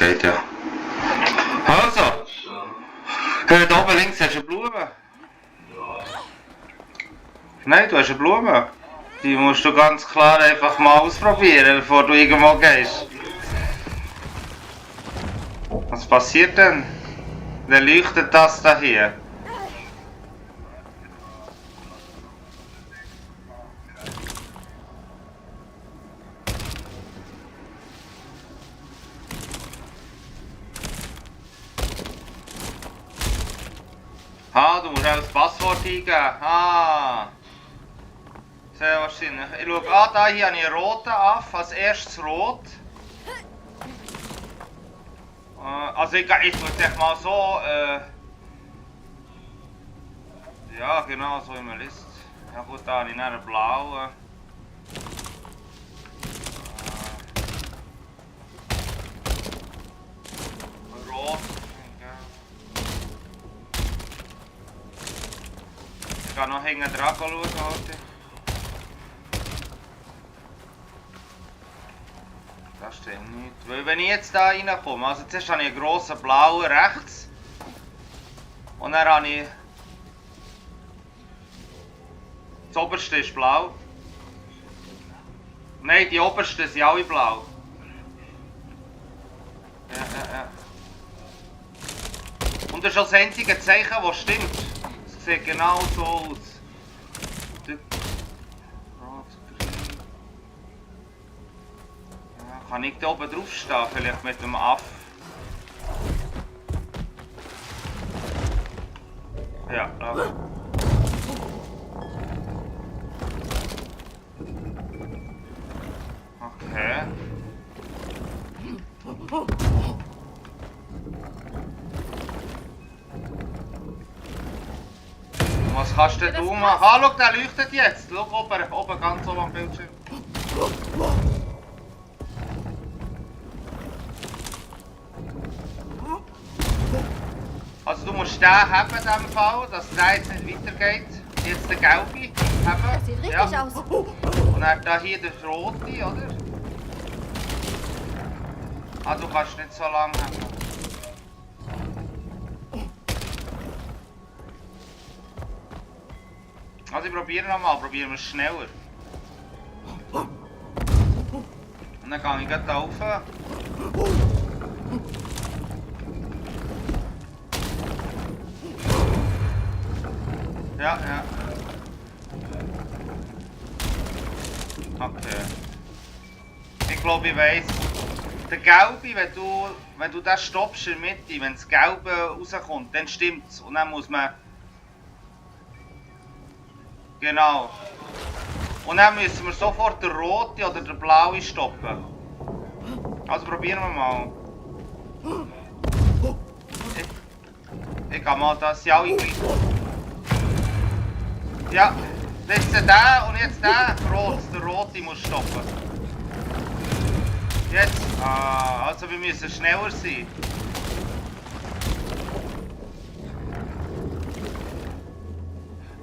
geht ja. Also! Da oben links hast du eine Blume. Nein, du hast eine Blume. Die musst du ganz klar einfach mal ausprobieren, bevor du irgendwo gehst. Was passiert denn? Dann leuchtet das da hier. Ah, du musst auch das Passwort eingeben. Ah. Sehr wahrscheinlich. Ich schaue, da hier habe ich einen roten Aff. Als erstes rot. Also ich tue es mal so. Ja, genau, so wie man liest. Ja gut, da habe ich einen blauen. Rot. Ich kann noch hinten dran schauen heute. Das stimmt nicht. Weil wenn ich jetzt da reinkomme, also zuerst habe ich einen grossen blauen rechts. Und dann habe ich... Das oberste ist blau. Nein, die obersten sind alle blau. Ja. Und das ist das einzige Zeichen, das stimmt. Es sieht genau so aus. Ja, kann ich da oben drauf stehen? Vielleicht mit dem Aff. Ja, okay. Was kannst denn du machen? Ah, schau, der leuchtet jetzt. Schau oben ganz oben am Bildschirm. Also du musst den haben in diesem Fall, dass der jetzt nicht weitergeht. Jetzt der gelbe haben. Das sieht richtig aus. Und dann da hier der rote, oder? Ah, du kannst nicht so lange haben. Also ich probiere nochmal, probieren wir es schneller. Und dann gehe ich gleich da rauf. Ja. Okay. Ich glaube, ich weiss. Der Gelbe, wenn du den stoppst in der Mitte, wenn das Gelbe rauskommt, dann stimmt's. Und dann muss man... Genau. Und dann müssen wir sofort den roten oder den blauen stoppen. Also probieren wir mal. Ich kann mal das ja alle gleich. Ja, das ist der und jetzt der rot. Der rote muss stoppen. Jetzt. Ah, also wir müssen schneller sein.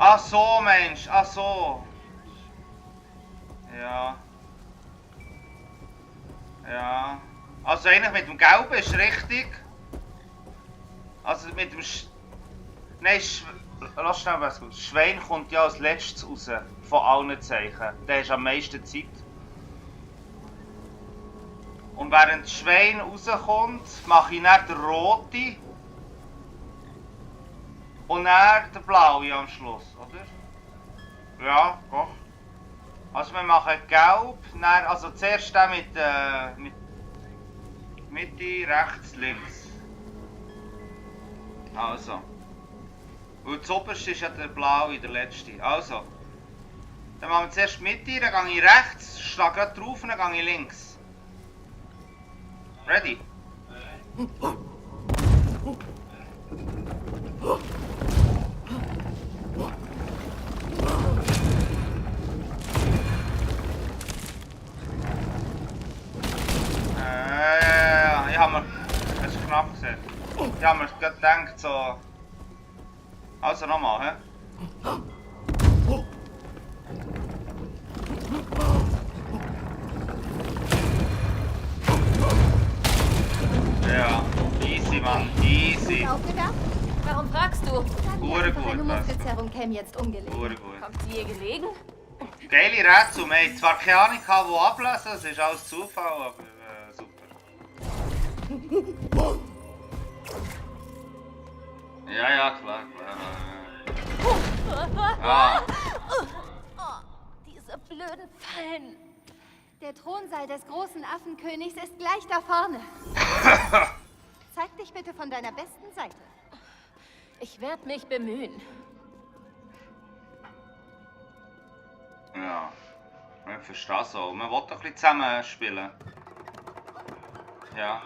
Ach so, Mensch, ach so. Ja. Also eigentlich mit dem Gelben ist richtig. Also mit dem Nein, lass schnell was gut. Schwein kommt ja als letztes raus von allen Zeichen. Der ist am meisten Zeit. Und während das Schwein rauskommt, mache ich dann den roten. Und dann den blauen am Schluss, oder? Ja, doch. Also wir machen gelb, dann, also zuerst den mit Mitte, rechts, links. Also. Und das oberste ist ja der blaue, der letzte. Also. Dann machen wir zuerst Mitte, dann gehe ich rechts, schlage gerade drauf und dann gehe ich links. Ready? Ich habe mir... Das ist knapp gesehen. Ich habe mir gerade gedacht, so... Also nochmal, hä? Mann. Easy. Aufgedacht? Warum fragst du? Deine Gut, was? Muskelzerrung käme jetzt ungelegen. Gut. Kommt sie ihr gelegen? Geile Rätsel. Wir haben zwar keine Ahnung, wo ablesen, es ist alles Zufall, aber super. Ja, klar. Ah. Oh, diese blöden Fallen. Der Thronsaal des großen Affenkönigs ist gleich da vorne. Zeig dich bitte von deiner besten Seite. Ich werde mich bemühen. Ja, ich verstehe so. Man will doch ein bisschen zusammen spielen. Ja.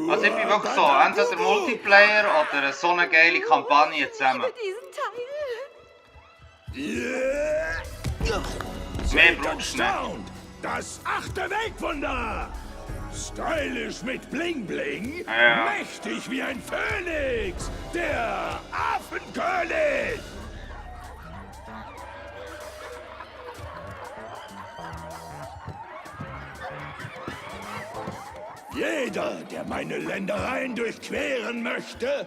Also ich bin wirklich so, entweder Multiplayer oder so eine geile Kampagne zusammen. Diesen Teil. Mehr brauchst du nicht. Sound, das 8. Weltwunder. Stylisch mit Bling Bling, Ja. mächtig wie ein Phönix, der Affenkönig. Jeder, der meine Ländereien durchqueren möchte,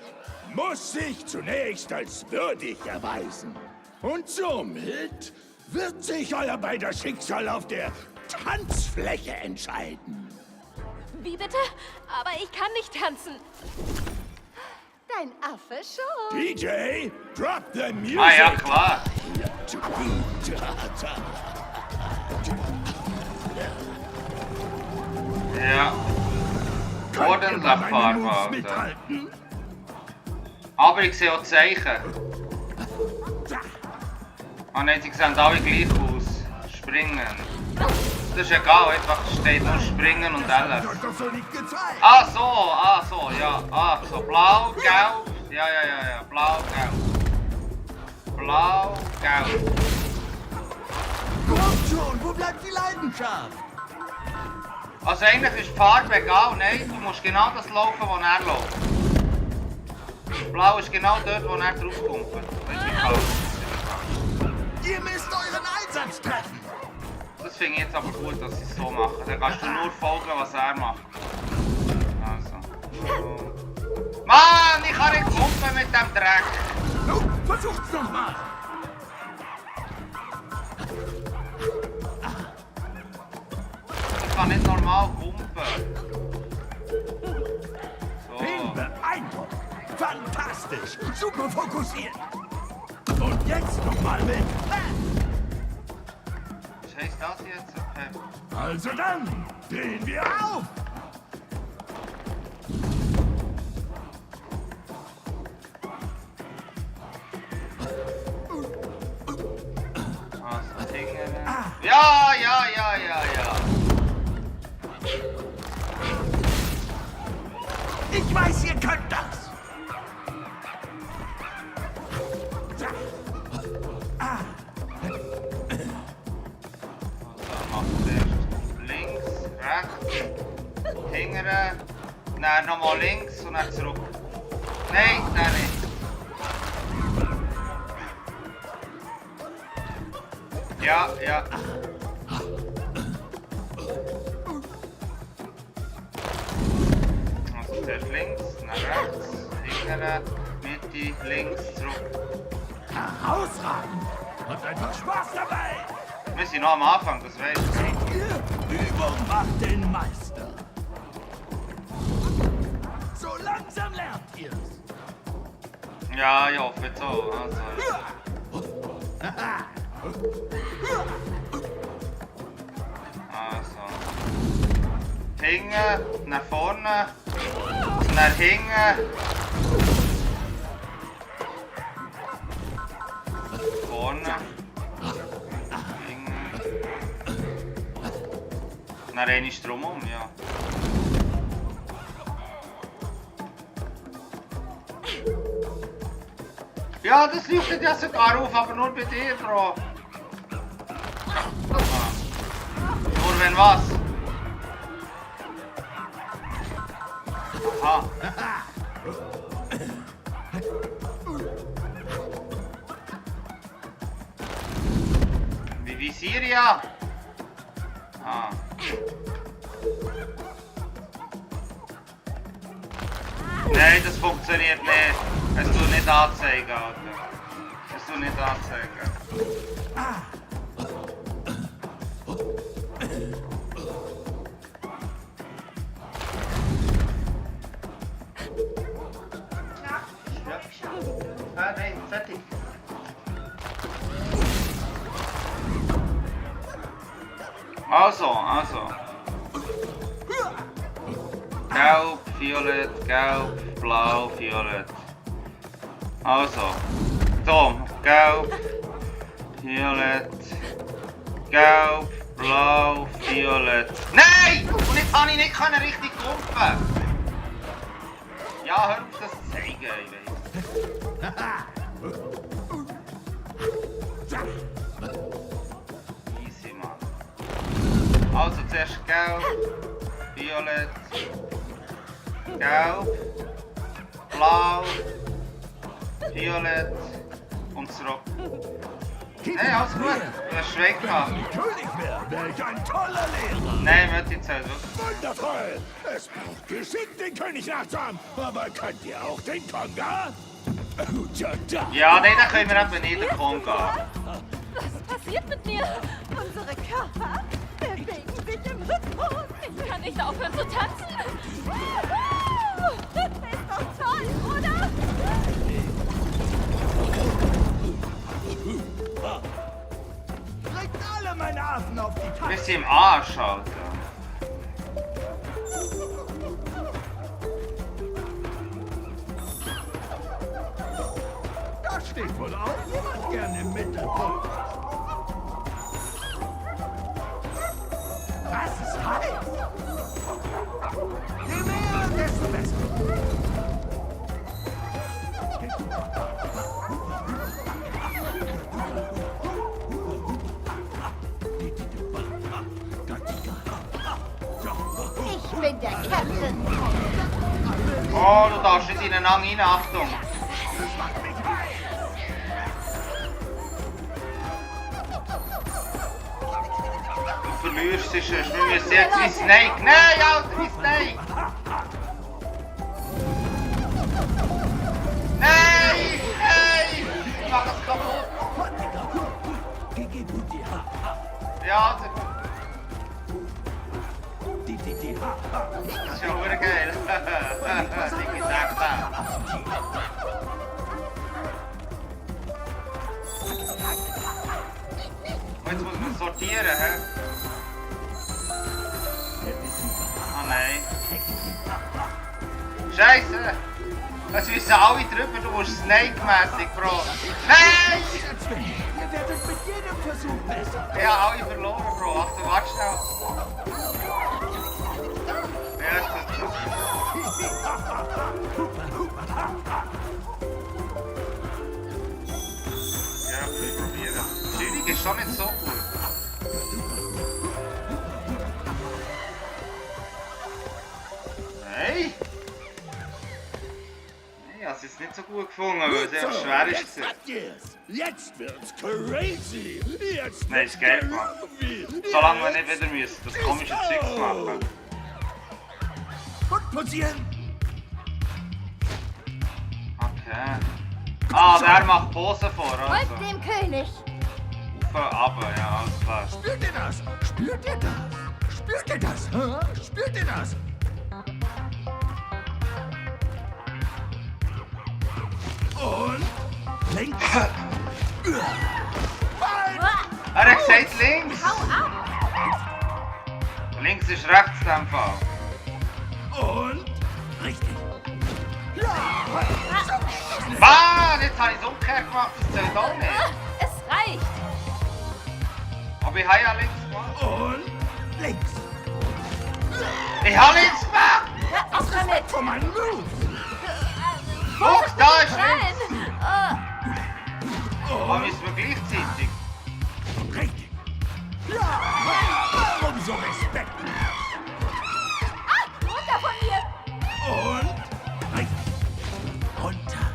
muss sich zunächst als würdig erweisen. Und somit wird sich euer beider Schicksal auf der Tanzfläche entscheiden. Wie bitte? Aber ich kann nicht tanzen. Dein Affe schon. DJ, drop the music! Ah ja, klar. Ja. Könnt ihr bei Ordentlich meinen Moves Farbe, mithalten? Aber ich sehe auch Zeichen. Ah nein, sie sehen alle gleich aus. Springen. Das ist egal, einfach steht nur springen und alles. Euch doch so nicht gezeigt! Ah so, ja. So blau, gelb. Ja. Blau, gelb. Blau, gelb. Kommt schon, wo bleibt die Leidenschaft? Also eigentlich ist die Farbe egal, nein, du musst genau das laufen, wo er läuft. Blau ist genau dort, wo er draufkommt. Weißt du, wie klar? Ihr müsst euren Einsatz treffen! Das finde ich jetzt aber gut, dass sie es so machen. Dann kannst du nur folgen, was er macht. Also. Mann, ich kann nicht kumpen mit dem Dreck. Nun, versucht's doch mal! Ich kann nicht normal kumpen. Bin So. beeindruckt! Fantastisch! Super fokussiert! Und jetzt nochmal mit! Was heisst das jetzt? Okay. Also dann, drehen wir auf! Also, Dinge. Ja. Ich weiß, ihr könnt das! Also, macht erst links, rechts, hingere, dann nochmal links und dann zurück. Nein, nein, nicht. Ja. Also zuerst links, dann rechts, hingere, Mitte, links, zurück. Herausragend! Habt einfach Spaß dabei! Wir sind noch am Anfang, das weißt du. Übung macht den Meister. So langsam lernt ihr's. Ja, ich hoffe jetzt auch. Also. Hinten, nach vorne, nach hinten. Vorne. Hinten. Dann renne ich drum ja. Ja, das leuchtet ja sogar auf, aber nur bei dir, Bro. Ah. Nur wenn was? Aha. Wie Visier ja. Ah. Nein, das funktioniert nicht. Es tut nicht anzeigen, Alter. Es tut nicht anzeigen. Ah, nein, fertig. Also. Gelb, violett, gelb, blau, violett. Also. Tom, gelb, violett, gelb, blau, violett. Nein! Und jetzt kann ich nicht richtig kumpeln. Ja, hör auf das zu zeigen, ich weiss. Easy, Mann. Also zuerst gelb, violett, gelb, blau, violett und zurück. Hey, alles gut. Du hast Schweig gehabt. König wäre ich ein toller Lehrer. Nein, wird die Zeit wirklich. Wundervoll. Es braucht Geschick, den König nachzuahmen. Aber könnt ihr auch den Konga? Ja, nein, dann können wir eben nicht in den Konga. Was passiert mit mir? Unsere Körper bewegen sich im Rhythmus. Ich kann nicht aufhören zu tanzen. Ist doch toll, oder? Bringt alle meine Affen auf die Wir Taste. sind im Arsch, Alter. Da steht wohl auch jemand gerne im Mittelpunkt. Das ist heiß. Je mehr, desto besser. Ich bin der Captain. Oh, du darfst nicht in den Hang rein, Achtung. Du verlierst sie schon. Wir müssen jetzt wie Snake. Nein, Alter, wie Snake. Nein, nein. Ich mach das kaputt. Ja, das ist ja verdammt geil. Wie gesagt habe. Jetzt muss man sortieren, hä? Oh nein. Scheiße! Es wissen alle drüber, du musst Snake-mässig, Bro. Nein! Ihr werdet mit jedem Versuch besser. Ich habe alle verloren, Bro. Achtung, warte schnell. Ja, ist das gut. Ja, wir probieren. Zürich ist schon nicht so gut. Nein! Ich habe es jetzt nicht so gut gefunden, weil es einfach schwer ist. Jetzt habt ihr's. Jetzt wird's crazy. Jetzt Nein, ist geil, Mann. Solange wir nicht wieder müssen, das komische Zeugs machen. Und posieren. Okay. Ah, der macht Pose vor, also. Folgt dem König. Ufer, aber, ja, alles klar. Spürt ihr das? Spürt ihr das? Spürt ihr das? Hä? Spürt ihr das? Und links. Er hat gesagt links. Hau ab. Links ist rechts in dem Fall. Und richtig. Ja. Mann, jetzt habe ich es umgekehrt gemacht, das zählt auch nicht. Es reicht. Aber ich habe ja links gemacht. Und links. Ich habe links gemacht! Hör auf damit. Von meinen Moves. Guck, da ist Nein. links. Aber müssen wir gleichzeitig. Richtig. Ja. Warum so respektlos? Runter von mir. Und richtig. Runter.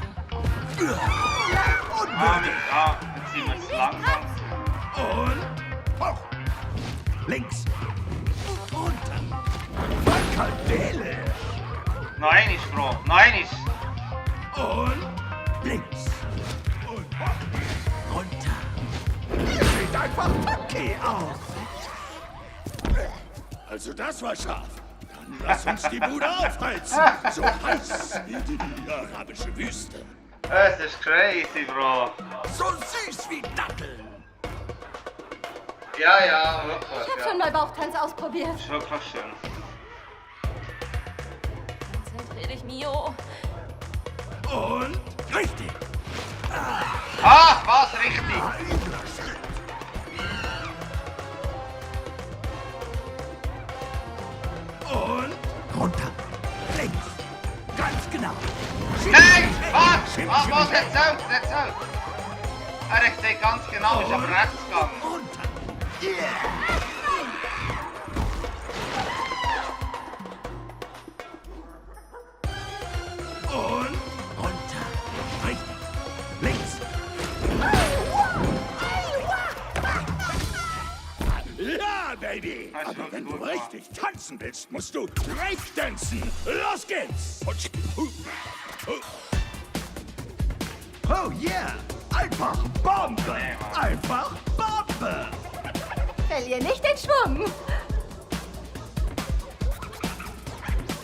Und Ah, jetzt sind wir es langsam. Und hoch. Links. Runter. Psychedelisch. Noch einmal, Bro. Noch einmal. Und links. Und hopp. Runter. Ihr seht einfach okay aus. Also das war scharf. Dann lass uns die Bude aufheizen. So heiß wie die arabische Wüste. Das ist crazy, Bro. So süß wie Datteln. Ja, ja, wirklich. Ich habe Ja. schon mal Bauchtanz ausprobiert. Das ist wirklich schön. Konzentrier dich, Mio. Und richtig. Ah, was? Richtig. Und runter. Links. Ganz genau. Nein! Was? Was? Jetzt out, jetzt out. Er hat gesehen ganz genau, ist aber rechts gegangen. Runter. Yeah. Und runter. Richtig. Links. Ja, Baby. Das ist Aber wenn gut du gemacht. richtig tanzen willst, musst du Breakdancen. Los geht's. Oh yeah. Einfach Bombe. Einfach Bombe. Verlier nicht den Schwung.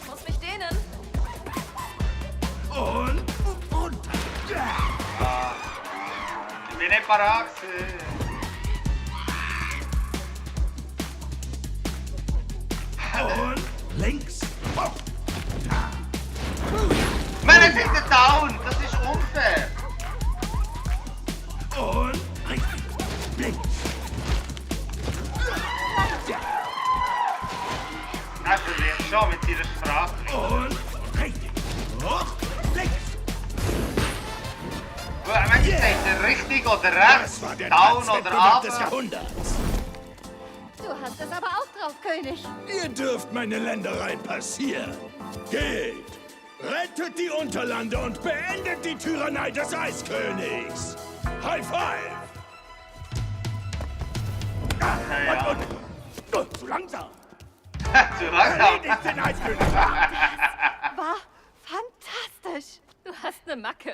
Muss mich dehnen. Und runter. Ja. Ich bin nicht parat gewesen. Und links. Oh. Mann, jetzt ist er down. Das ist unfair. Und richtig. Links. Er verliert schon mit seiner Sprache. Und richtig. Hoch. Links. Wenn ich sage, richtig oder Das rechts, war der down oder Tanzwettbewerb des runter. Jahrhunderts. Du hast es aber auch drauf, König. Ihr dürft meine Ländereien passieren. Geht. Rettet die Unterlande und beendet die Tyrannei des Eiskönigs. High five. Ja. Und zu langsam. Zu langsam. Erledigt den Eiskönig. War fantastisch. Du hast eine Macke.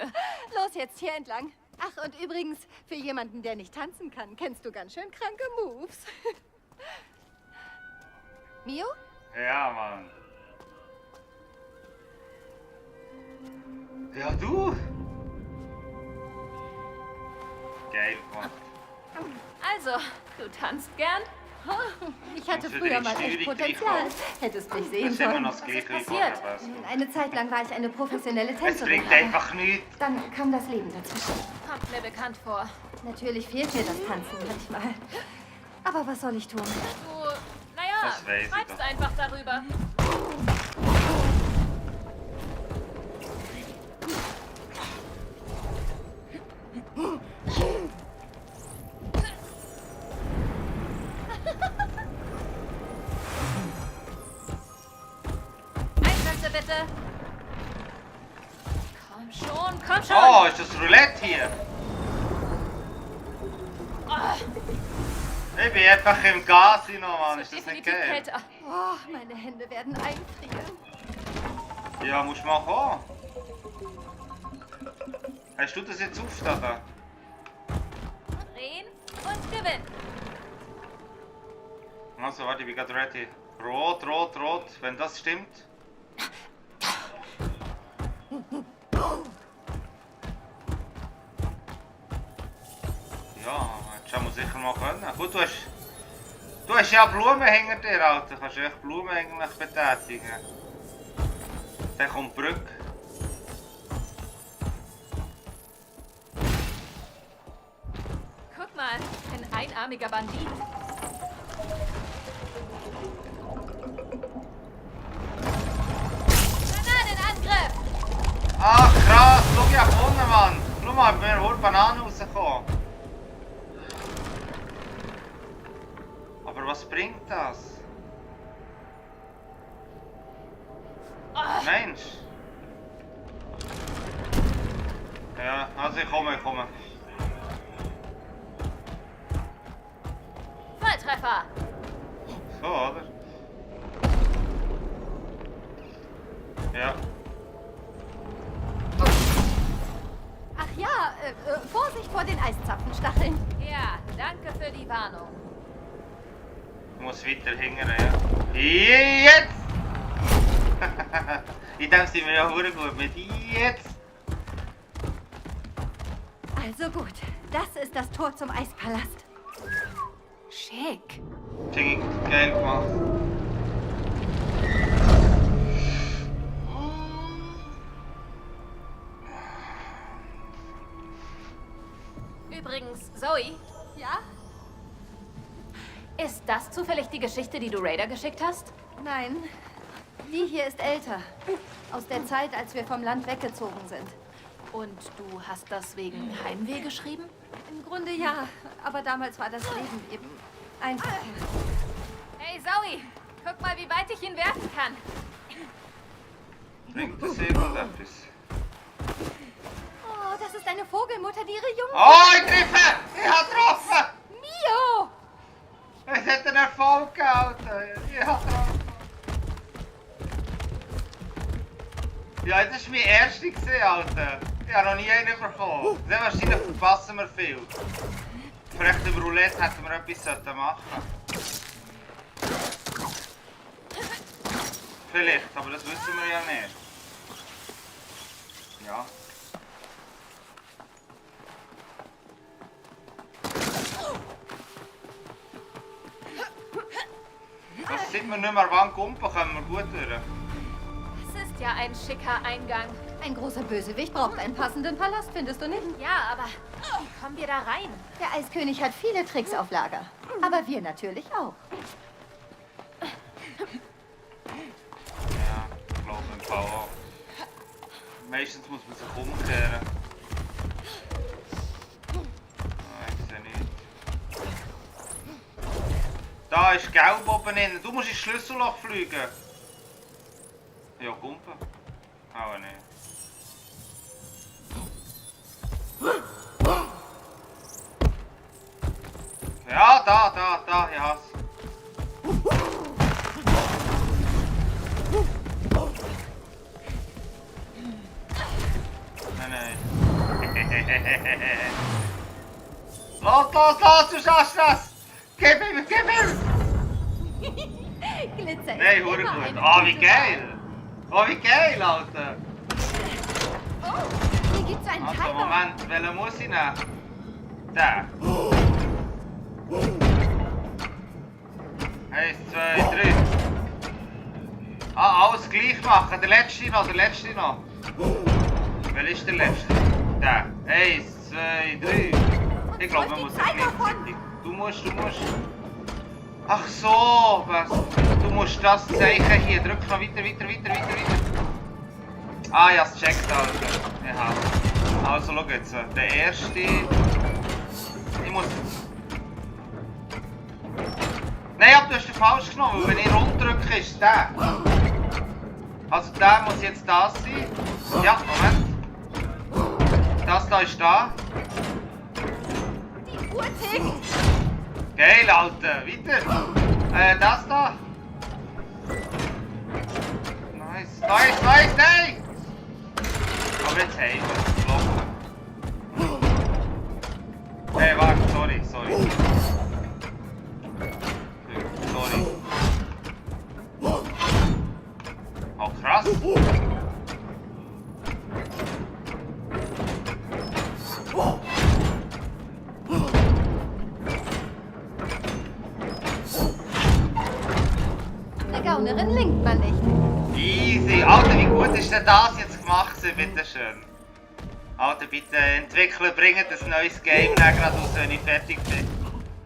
Los jetzt hier entlang. Ach, und übrigens, für jemanden, der nicht tanzen kann, kennst du ganz schön kranke Moves. Mio? Ja, Mann. Ja, du. Geil, Mann. Also, du tanzt gern? Ich hatte Kannst du früher die mal echt Stühle Potenzial. kriegen? Hättest mich Das sehen ist immer sollen. noch das Gleiche wie passiert? vorher. weißt du. Eine Zeit lang war ich eine professionelle Es Tänzerin. bringt einfach nichts. Dann kam das Leben dazwischen. Kommt mir bekannt vor. Natürlich fehlt mir das Tanzen manchmal. Aber was soll ich tun? Du, naja, Das weiß ich schreibst doch. einfach darüber. Einsätze bitte. Komm schon, komm schon. Oh, ist das Roulette hier? Ich bin einfach im Casino, Mann. Ist das nicht Definitiv geil? kälter. Oh, meine Hände werden einfrieren. Ja, musst du mal kommen. Hast du das jetzt aufgestanden? Drehen und gewinnen. Also, warte, ich bin gerade ready. Rot, rot, rot. Wenn das stimmt. Ja, jetzt schauen wir sicher mal können. Gut, du hast ja Blumen hinter dir, Alter. Du kannst echt Blumen eigentlich betätigen. Dann kommt die Brücke. Guck mal, ein einarmiger Bandit. Bananenangriff! Ach krass, schau ja vorne, Mann. Schau mal, ich bin wohl Bananen rausgekommen. Aber was bringt das? Mensch. Ja, also ich komme. Volltreffer! So, oder? Ja. Ja, Vorsicht vor den Eiszapfenstacheln. Ja, danke für die Warnung. Ich muss weiter hingern, ja. Jetzt! In dem sind wir ja hure gut mit jetzt. Also gut, das ist das Tor zum Eispalast. Schick. Finde ich geil gemacht. Übrigens, Zoe, Ja? ist das zufällig die Geschichte, die du Raider geschickt hast? Nein. Die hier ist älter. Aus der Zeit, als wir vom Land weggezogen sind. Und du hast das wegen Heimweh geschrieben? Im Grunde ja, aber damals war das Leben eben einfacher. Hey Zoe, guck mal, wie weit ich ihn werfen kann. Bringt das irgendetwas? Oh, das ist eine Vogelmutter, die ihre Jungen... Oh, ich treffe! Ich hab getroffen! Mio! Es hat einen Erfolg gehalten! Ich hab getroffen! Ja, das war mein erster gewesen, Alter. Ich habe noch nie einen bekommen. Sehr wahrscheinlich verpassen wir viel. Vielleicht im Roulette hätten wir etwas machen vielleicht, aber das wissen wir ja nicht. Ja. Das sind wir nicht mehr wann kumpen, kommen wir gut durch. Das ist ja ein schicker Eingang. Ein großer Bösewicht braucht einen passenden Palast, findest du nicht? Ja, aber wie kommen wir da rein? Der Eiskönig hat viele Tricks auf Lager. Aber wir natürlich auch. Ja, ich glaube im Power. Meistens muss man sich umkehren. Ich sehe nicht. Da ist gelb oben innen. Du musst ins Schlüsselloch fliegen. Ja, kumpen. Aber nicht. Ja, da, ich hasse. Nein. Los, du schaffst das! Gib ihm! Glitzer ist Nein, hure immer gut. eine Oh, wie gute geil! Oh, wie geil, Alter! Wahl. Oh, hier gibt's einen Also, Timer. Moment, welchen muss ich nehmen? Der. 1, 2, 3. Ah, alles gleich machen. Der letzte noch. Welcher ist der letzte? Der. 1, 2, 3. Ich glaube, man muss es gleichzeitig. Du musst. Ach so, was? Du musst das Zeichen hier. Drück noch weiter. Ah, ich hab's gecheckt, Alter. Ja. Also, schau jetzt. Der erste. Ich muss. Nein, aber du hast den falsch genommen, weil wenn ich rund drücke, ist der. Also der muss jetzt das sein. Ja, Moment. Das da ist da. Die Uhr tickt. Geil, Alter. Weiter. Das da. Nice, nein! Aber jetzt haben wir es. Blocken. Hey, warte, sorry. Sorry. Oh, krass. Eine Gaunerin linkt man nicht. Easy. Alter, wie gut ist denn das jetzt gemacht? Bitteschön. Alter, bitte Entwickler, bringt ein neues Game dann gerade raus, wenn ich fertig bin.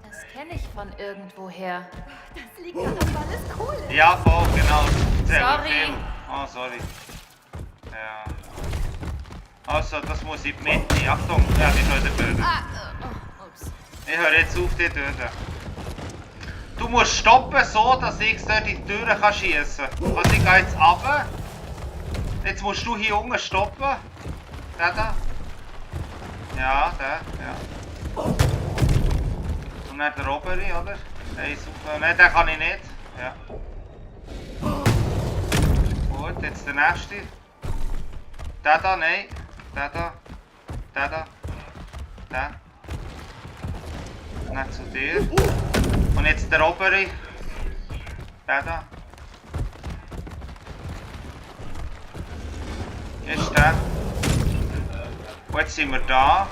Das kenne ich von irgendwoher. Das liegt daran, weil es cool ist. Ja, voll, genau. Sorry. Oh, sorry. Ja. Also, das muss in die Mitte. Achtung, ja, die soll der töten. Ups. Ich höre jetzt auf, die töten. Du musst stoppen, so dass ich dort in die Türen schiessen kann. Also, ich gehe jetzt runter. Jetzt musst du hier unten stoppen. Der da. Ja, der, ja. Und dann der obere, oder? Nein, super. Nein, den kann ich nicht. Ja. Gut, jetzt der nächste. Der da, nein. Der da. Der da. Der. Nicht zu dir. Und jetzt der obere. Der da. Ist der. Und jetzt sind wir da.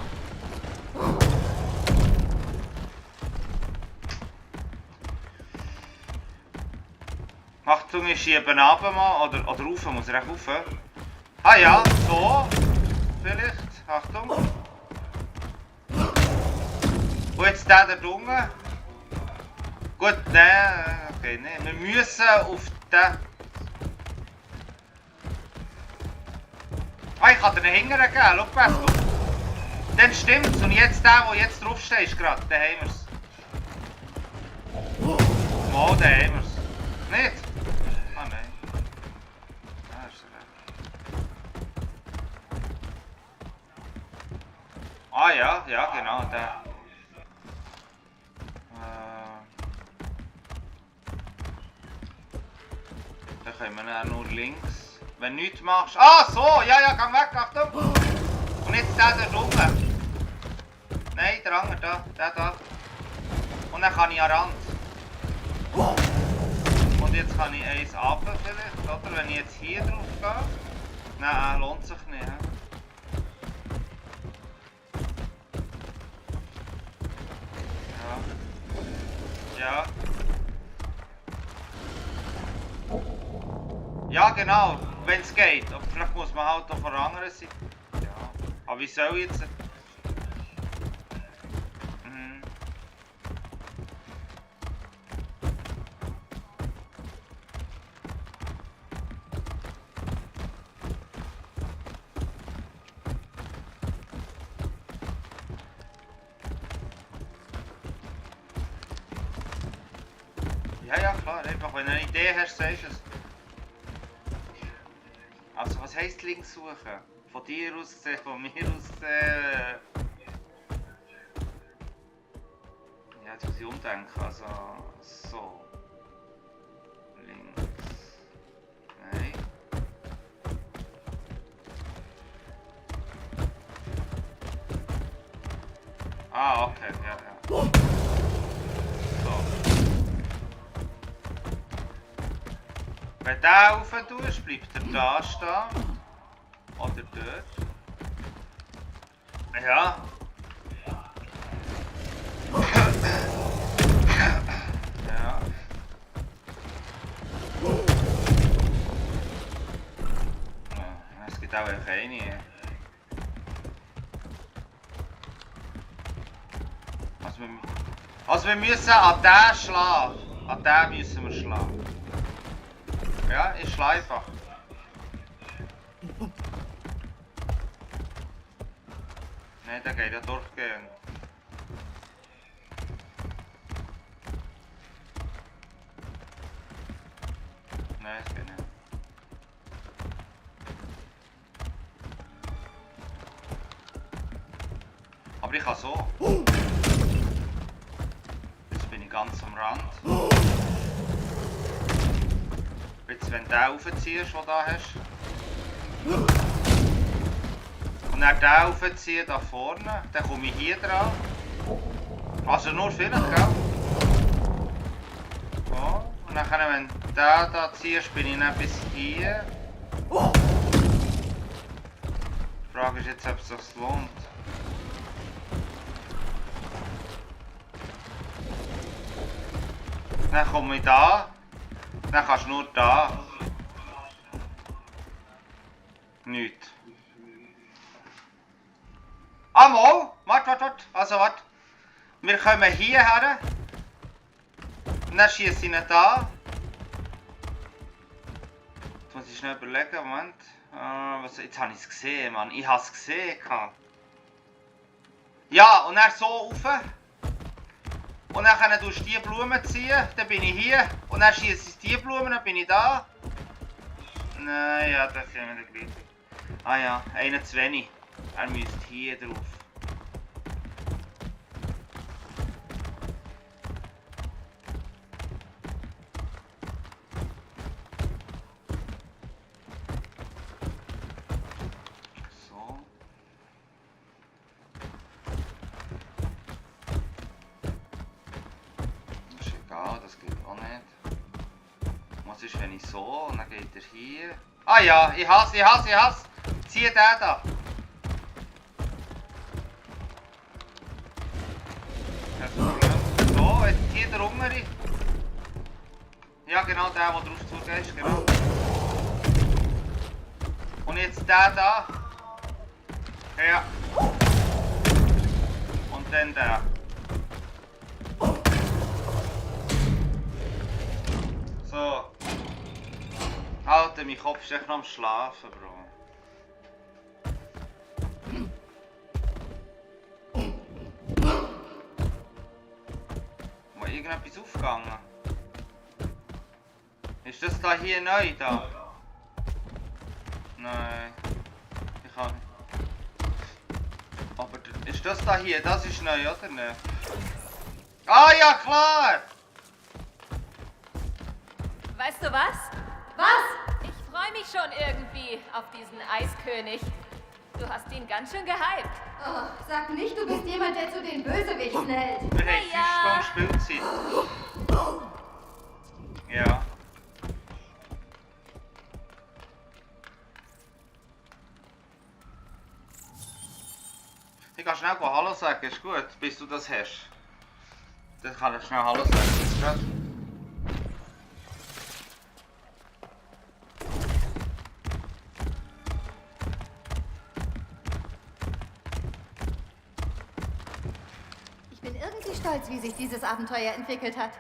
Achtung, ich schiebe runter mal. Oder rauf, muss ich recht rauf. Ah ja, so. Vielleicht. Achtung. Und jetzt der da drunten. Gut, der. Okay, ne. Wir müssen auf den. Ah, ich kann dir den Hingern geben. Schau, Pascal. Dann stimmt's. Und jetzt der, der jetzt draufsteht, ist gerade. Den haben wir's. Mal, den haben wir's. Nicht? Ah, nein. Ah, ist er weg. Ah, ja, ja, genau, der. Da können wir dann nur links. Wenn du nichts machst. Ah, so! Ja, ja, geh weg, Achtung! Und jetzt der da drunten. Nein, der andere da, der da. Und dann kann ich an den Rand. Und jetzt kann ich eins runter vielleicht, oder? Wenn ich jetzt hier drauf gehe. Nein, lohnt sich nicht. He? Ja. Ja, genau, wenn es geht. Aber vielleicht muss man halt auf der anderen Seite. Ja. Aber wie soll ich jetzt? Mhm. Ja, ja, klar, einfach wenn du eine Idee hast, sagst du es. Also, was heisst links suchen? Von dir aus gesehen, von mir aus gesehen. Ja, jetzt muss ich umdenken. Also, so. Links. Nein. Ah, okay, ja, ja. So. Wenn du den rauf tust, bleibt er da stehen. Oder dort. Ja. Ja. Es gibt auch eine. Also wir müssen an den schlagen. An den müssen wir schlagen. Ja, ich schlage einfach. Nein, der geht ja durchgehen. Nein, es geht nicht. Aber ich kann so. Jetzt bin ich ganz am Rand. Jetzt, wenn du den raufziehst, den du da hast. Und dann den raufziehen, da vorne, dann komme ich hier dran. Also nur vielleicht, gell? So. Und dann, wenn du den da ziehst, bin ich dann bis hier. Die Frage ist jetzt, ob es sich lohnt. Dann komme ich da. Dann kannst du nur da. Nichts. Ah, mal! Warte. Also, warte. Wir kommen hierher. Und dann schieße ich ihn da. Jetzt muss ich schnell überlegen. Moment. Jetzt habe ich es gesehen, Mann. Ich habe es gesehen. Ja, und dann so rauf. Und dann tust du die Blumen ziehen, dann bin ich hier. Und dann schieße ich die Blumen, dann bin ich da. Nein, ja, das ist ja nicht der gleiche. Ah ja, einer zu wenig. Er müsste hier drauf. So. Was ist, wenn ich so und dann geht er hier? Ah ja, ich hasse! Zieh den da! So, jetzt hier der Untere. Ja genau, der drauf zugehst, genau. Und jetzt der da. Ja. Und dann der. So. Alter, mein Kopf ist echt noch am Schlafen, Bro. Mal irgendetwas aufgegangen? Ist das da hier neu da? Nein. Ich kann nicht. Aber ist das da hier? Das ist neu, oder nicht? Ah ja, klar! Weißt du was? Was? Ich freue mich schon irgendwie auf diesen Eiskönig. Du hast ihn ganz schön gehypt. Oh, sag nicht, du bist jemand, der zu den Bösewichten hält. Wir haben 5 Stunden Spielzeit. Ja. Ich kann schnell Hallo sagen, ist gut, bis du das hast. Dann kann ich schnell Hallo sagen. Ich bin irgendwie stolz, wie sich dieses Abenteuer entwickelt hat.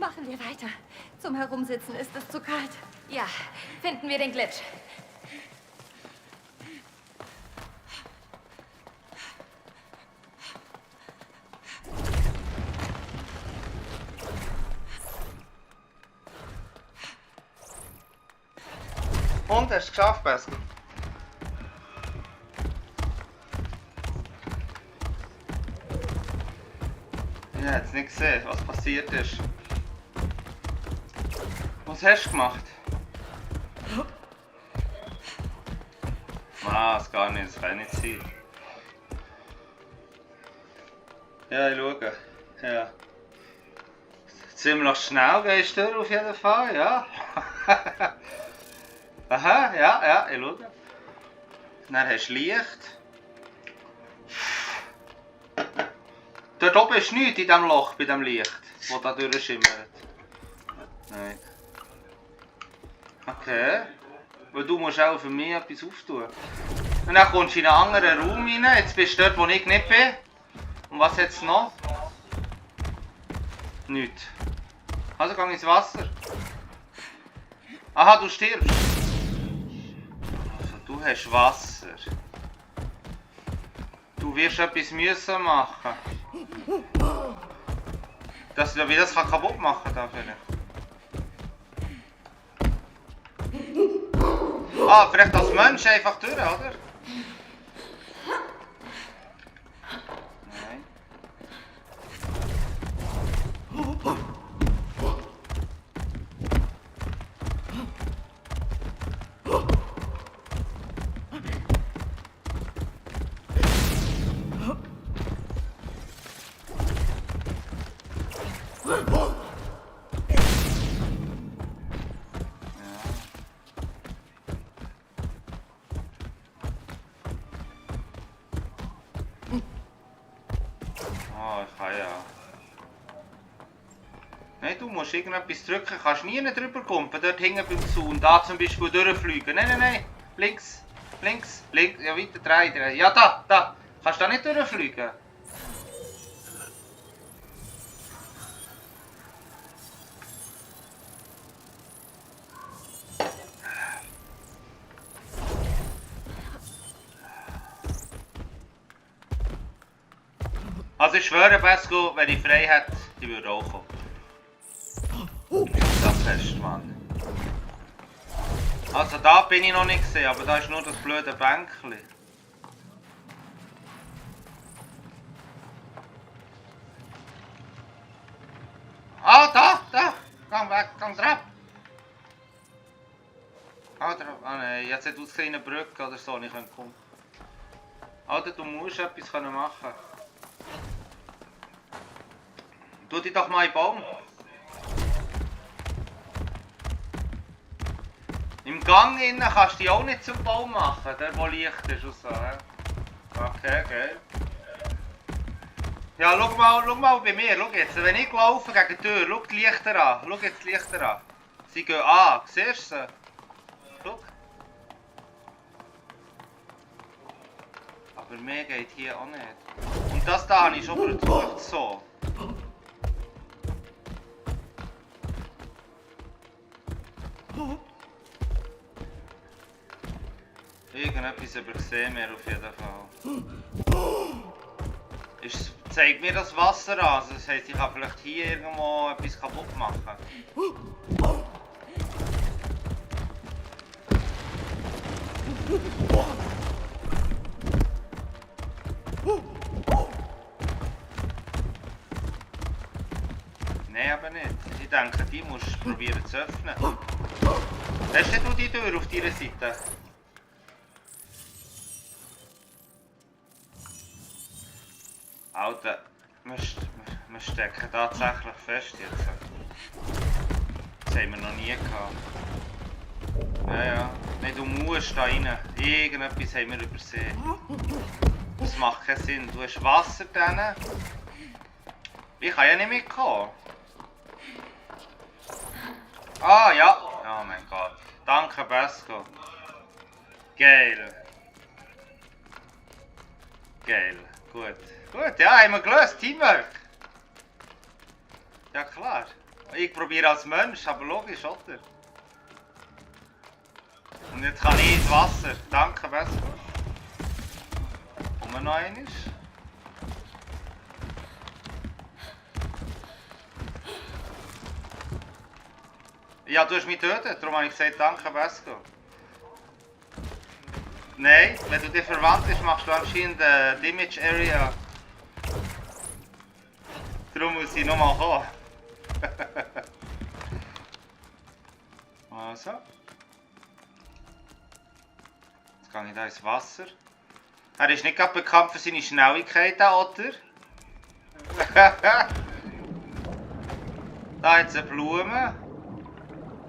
Machen wir weiter. Zum Herumsitzen ist es zu kalt. Ja, finden wir den Glitch. Und, hast du es geschafft, Basco? Ich habe jetzt nicht gesehen, was passiert ist. Was hast du gemacht? Was? Gar nicht, das kann nicht sein. Ja, ich schaue. Ja. Ziemlich schnell gehst du auf jeden Fall, ja. Aha, ja, ich schaue. Dann hast du Licht. Dort oben ist nichts in diesem Loch, bei diesem Licht, das da durchschimmert. Nein. Okay. Weil du musst auch für mich etwas auftun. Und dann kommst du in einen anderen Raum rein. Jetzt bist du dort, wo ich nicht bin. Und was jetzt noch? Nichts. Also geh ins Wasser. Aha, du stirbst. Also du hast Wasser. Du wirst etwas müssen machen. Dass du das kaputt machen kann vielleicht. Ah, vielleicht als Mensch einfach durch, oder? Nein. Ah, ich kann ja. Nein, du musst irgendetwas drücken, kannst nie drüber kommen, dort hinten beim Zaun, da zum Beispiel durchfliegen. Nein, links, links, links, ja weiter, drei. Ja, da, kannst du da nicht durchfliegen? Also ich schwöre, Basco, wenn ich frei hätte, ich würde auch kommen. Das fest, Mann. Also da bin ich noch nicht gesehen, aber da ist nur das blöde Bänkchen. Ah, da! Gang weg, gang drauf! Ah nein, jetzt hat ausgesehen eine Brücke oder so, ich könnte kommen. Alter, du musst etwas machen. Tu dich doch mal in den Baum. Im Gang innen kannst du dich auch nicht zum Baum machen, der wo Licht ist und so. Okay, geil. Ja, schau mal bei mir, schau jetzt, wenn ich laufe gegen die Tür, schau die Lichter an, schau jetzt die Lichter an. Sie gehen an, siehst du sie? Schau. Aber mehr geht hier auch nicht. Und das da habe ich schon versucht so. Irgendetwas übersehen wir auf jeden Fall. Zeigt mir das Wasser an, also das heisst, ich kann vielleicht hier irgendwo etwas kaputt machen. Nein, aber nicht. Ich denke, die musst du probieren zu öffnen. Hast du die Tür auf deiner Seite? Alter, wir stecken tatsächlich fest jetzt. Das haben wir noch nie gehabt. Ja. Nein, du musst da rein. Irgendetwas haben wir übersehen. Das macht keinen Sinn. Du hast Wasser drin. Ich kann ja nicht mitkommen. Ah, ja. Oh mein Gott. Danke, Basco. Geil. Geil. Gut. Gut, ja, haben wir gelöst. Teamwork. Ja, klar. Ich probiere als Mensch, aber logisch, oder? Und jetzt kann ich ins Wasser. Danke, besser. Und noch einmal. Ja, du hast mich getötet, darum habe ich gesagt, danke, Besco. Nein, wenn du dich verwandelst, machst du anscheinend die Damage Area. Darum muss ich nochmal kommen. Also. Jetzt gehe ich da ins Wasser. Er ist nicht gerade bekannt für seine Schnelligkeit, der Otter. Da hat es eine Blume.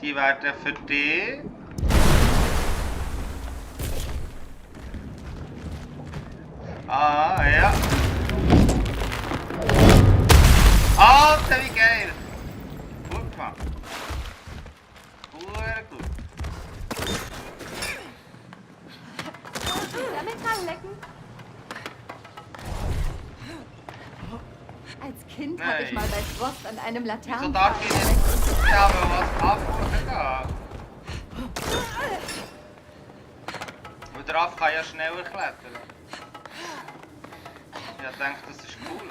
Die werden für dich. Ah, ja. Alter, wie geil! Gut gemacht. Gut. Damit ranlecken? Als Kind habe ich Nein. mal bei Frost an einem Wieso Laternenpfahl. darf ich nicht? Ja, aber was abmachen da? Und der Affe kann ja schneller klettern. Ich denke, das ist cool.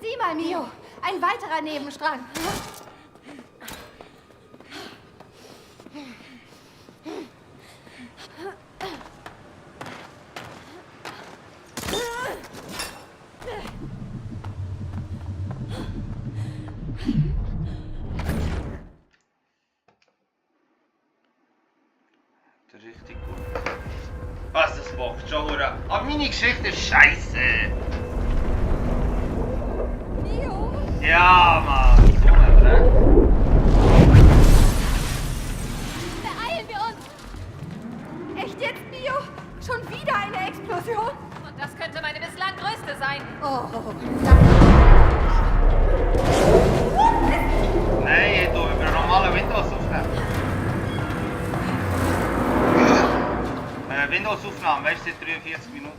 Sieh mal, Mio. Ein weiterer Nebenstrang. Richtig gut. Was, das bockt schon, Hurra. Aber meine Geschichte ist scheiße. Mio? Ja, Mann. So ein Dreck. Beeilen wir uns! Echt jetzt, Mio? Schon wieder eine Explosion? Und das könnte meine bislang größte sein. Oh, Nein, ich tue über normale Windows aufnehmen. Windows-Aufnahme, weißt du, seit 43 Minuten.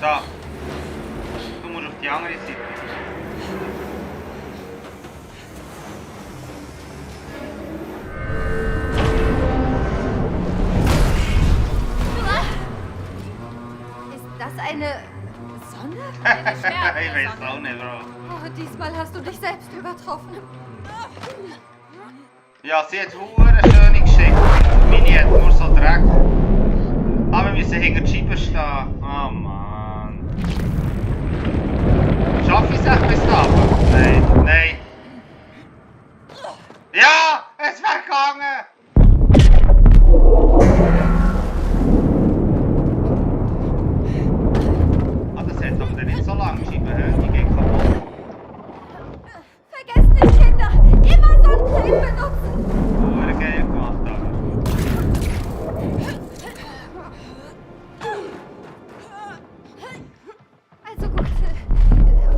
Da. Du musst auf die andere Seite. ist das eine Sonne? Eine Sterne- Ich weiß auch nicht, Bro. Oh, diesmal hast du dich selbst übertroffen. Ja, sie hat hure schöne Geschichte. Meine hat nur so Dreck. Aber wir müssen hinter die Scheibe stehen. Oh Mann. Schaffe ich es echt bis da? Nein. Ja! Es wäre gegangen! Ah, das hat aber dann nicht so lange die Scheibe, hä? Die geht kaputt. Vergesst nicht, Kinder! Immer Sonnencreme benutzen! Hure geil gemacht, aber. Also gut,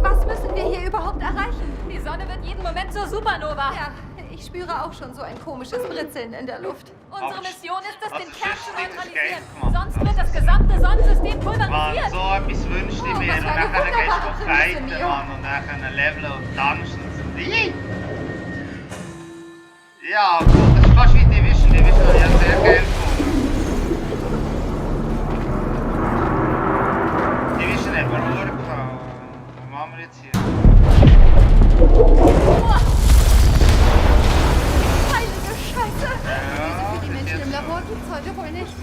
was müssen wir hier überhaupt erreichen? Die Sonne wird jeden Moment zur Supernova. Ja, ich spüre auch schon so ein komisches Britzeln in der Luft. Unsere Aber Mission ist es, also den Kern zu sonst ist neutralisieren. Geld gemacht. Sonst wird das gesamte Sonnensystem Mann, pulverisiert. so etwas wünschte ich Oh, mir. was Und für eine dann gehst wunderbare du Prämisse, fighten, Mio. Mann. Und dann leveln und tanzen. Ja, gut, das ist fast wie Division. Division habe ich ja sehr geil gefunden. Division hat mir nur gefallen. Was machen wir jetzt hier? Heilige Scheiße! Ja, Für die bis Menschen jetzt im schon. Labor gibt's heute wohl nicht.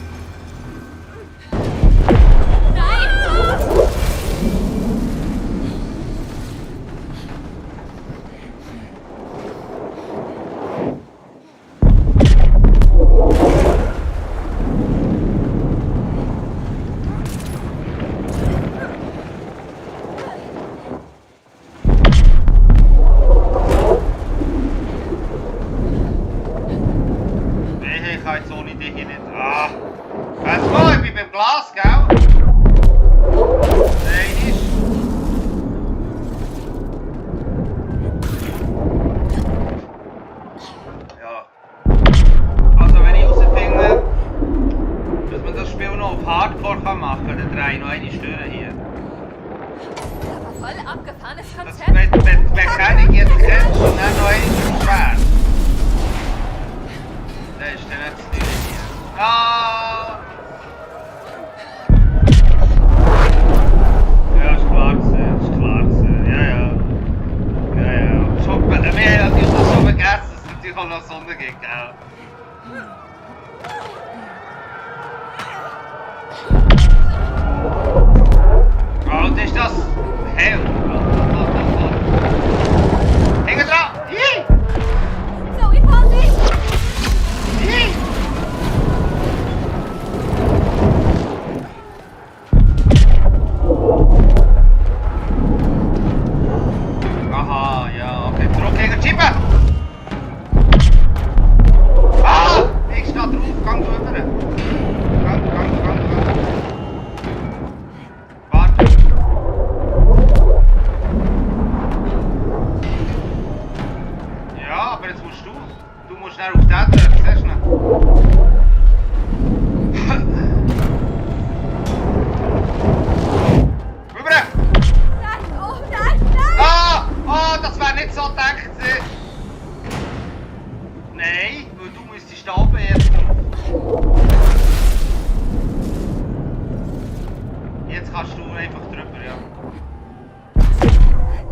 jetzt kannst du einfach drüber, ja.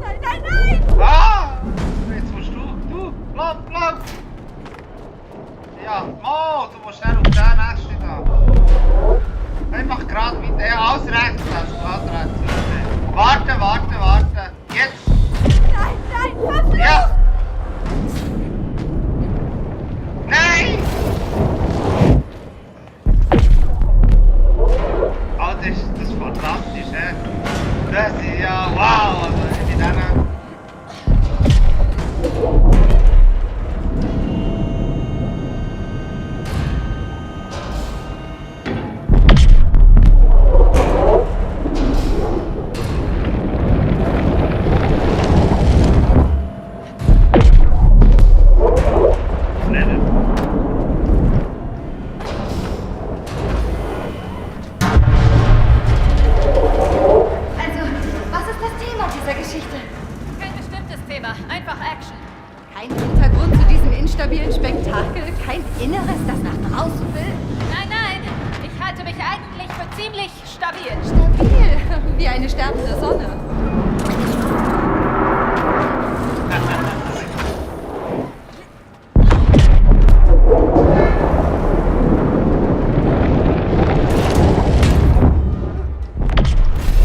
Nein, nein, nein! Ah! Jetzt musst du, lauf! Ja, Mo, du musst schnell auf den nächsten da. Einfach gerade mit der, alles rechts, gerade rechts. Warte, jetzt! Nein, verflucht! Ja! Nein! Oh, das ist fantastisch, hä? Das ist ja wow! Also, ich bin dann. Also, was ist das Thema dieser Geschichte? Kein bestimmtes Thema, einfach Action. Kein Hintergrund zu diesem instabilen Spektakel? Kein Inneres, das nach draußen will? Nein, ich halte mich eigentlich für ziemlich stabil. Stabil, wie eine sterbende Sonne.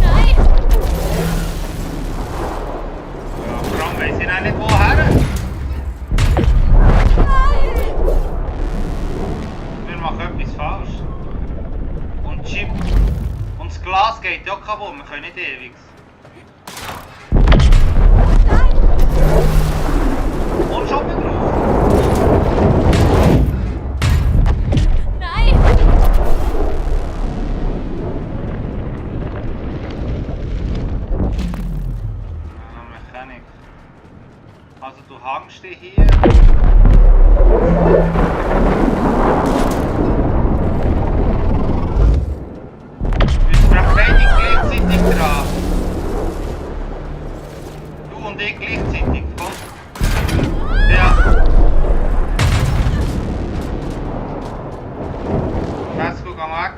Nein! Ja, warum weiss ich auch nicht woher? Wir machen etwas falsch. Und Chip. Und das Glas geht ja kaputt, wir können nicht ewig. Und schon wieder drauf. Nein! Mechanik. Also du hängst dich hier. Bist vielleicht beide gleichzeitig dran. Du und ich gleichzeitig, komm. Ja. Vasco, geh weg.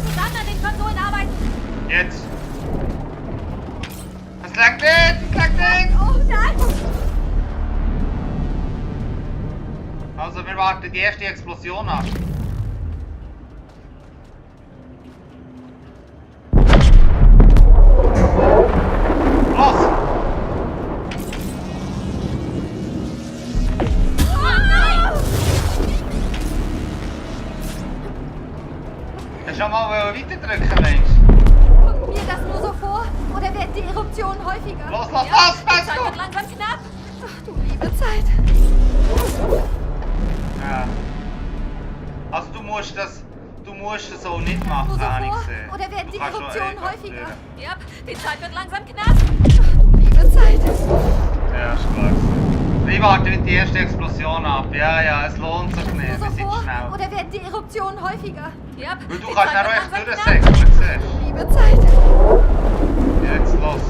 Zusammen an den Konsolen arbeiten. Jetzt. Es lag nicht! Oh nein! Also wir warten die erste Explosion ab. Los! Oh nein! Hast du schon mal weiterdrücken, Mensch? Kommt mir das nur so vor? Oder werden die Eruptionen häufiger? Los, Ja, die Zeit Vasco! wird langsam knapp. Ach du liebe Zeit. Ja. Also du musst das so nicht Nur machen, so habe ich vor? gesehen. Oder werden Du die kannst schon Eruptionen einfach häufiger? durch. Ja, die Zeit wird langsam knapp. Ach du liebe Zeit. Ja, ist klar. Ich warte mit die erste Explosion ab. Ja, es lohnt sich Nur nicht. so Wir sind vor? schnell. Oder werden die Eruptionen häufiger? Ja, Weil du die kannst Zeit auch wird echt langsam durchsäckeln, siehst du? Liebe Zeit. Jetzt los.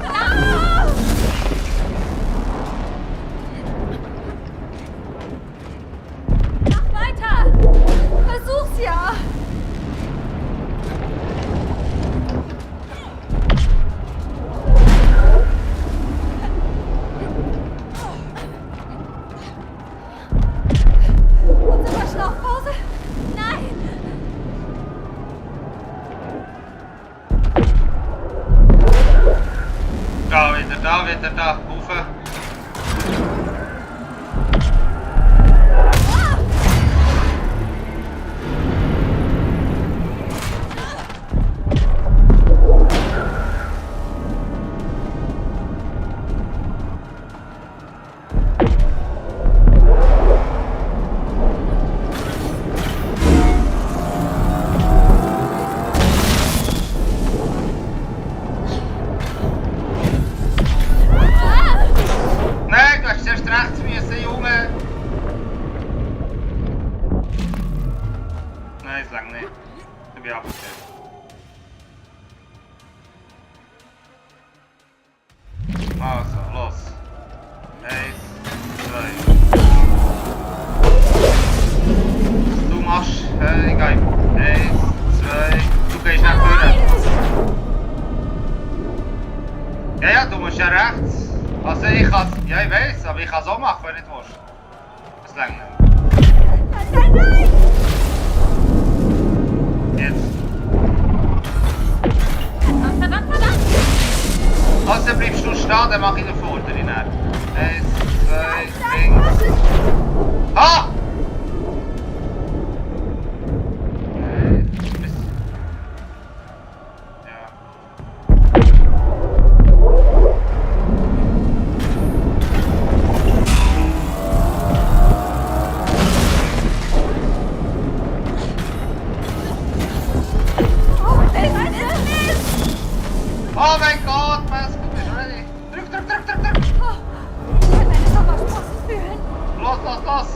Ah! Mach weiter! Versuch's ja. Unsere Verschnaufpause? Nein! Da wieder, rauf. Nein, du hast zuerst rechts müssen, Junge. Nein, es langt nicht. Ich bin abgestellt. Also, los. 1, 2. Ich gehe. 1, 2. Du gehst nach vorne. Ja, du musst ja rechts. Also ich kann ja, ich weiß, aber ich kann es auch machen, wenn du nicht willst. Das längt nicht. Nein! Jetzt. Verdammt, verdammt! Also dann bleibst du stehen, dann mache ich den Vorderen. 1, 2, links. Ah! Ja. Oh mein Gott, was? Du bist ready. Drück, drück, drück, drück, drück. Ich kann meine Sommersprossen fühlen. Los, los, los.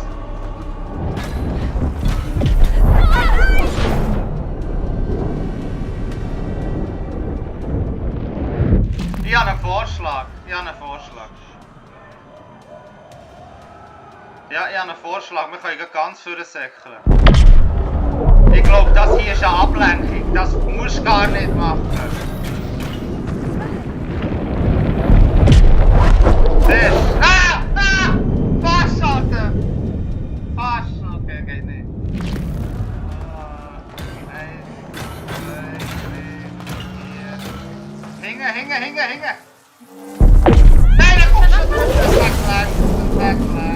Ich habe einen Vorschlag. Ja, ich habe einen Vorschlag. Wir können ganz vorne säckeln. Ich glaube, das hier ist eine Ablenkung. Das musst du gar nicht machen. Siehst du? Ah! Ah! Fast, Alter! Fast! Okay, geht nicht. 1, 2, 3, 4. Hingen! Nein, da kommst du durch! Weg! 1, 2, 3, 4.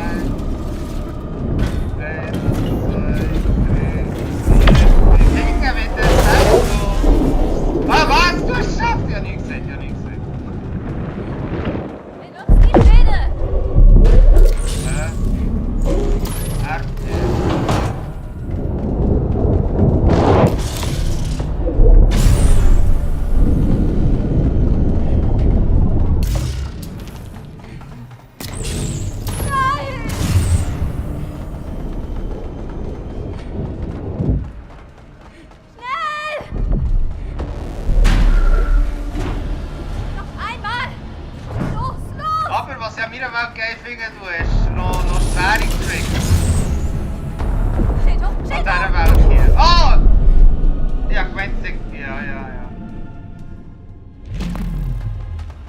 Hingen bitte! Ah, was? Du hast es geschafft! Ich habe nichts gesehen. Benutzt die Schilde! Aber was ich an meiner Welt geil finde, du hast noch schwere Tricks Schild hoch, an Schild dieser hoch! Welt hier. Oh! Ja, ich meinte, ja.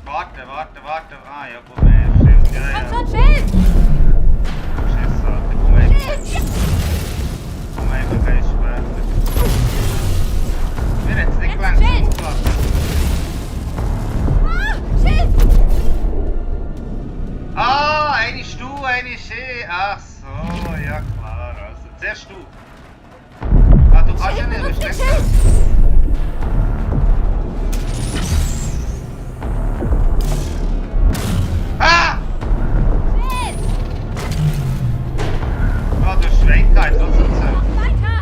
Warte. Ah, ja, gut, Schild. Ja. Komm schon, Schild! Schiss, Alter, komm einfach. Schild! Komm einfach, ey, später. Mir hat es nicht Jetzt gelangt, Schild! zuzulassen. Ah, Schild! Ah, eine ist du, eine ist ich. Ach so, ja klar. Also, zuerst du. Ah, du kannst ja nicht, du bist Benutzt den nicht. Schild. Ah! Schild! Ah, du hast Schweinkeit, was soll ich sagen? Noch weiter!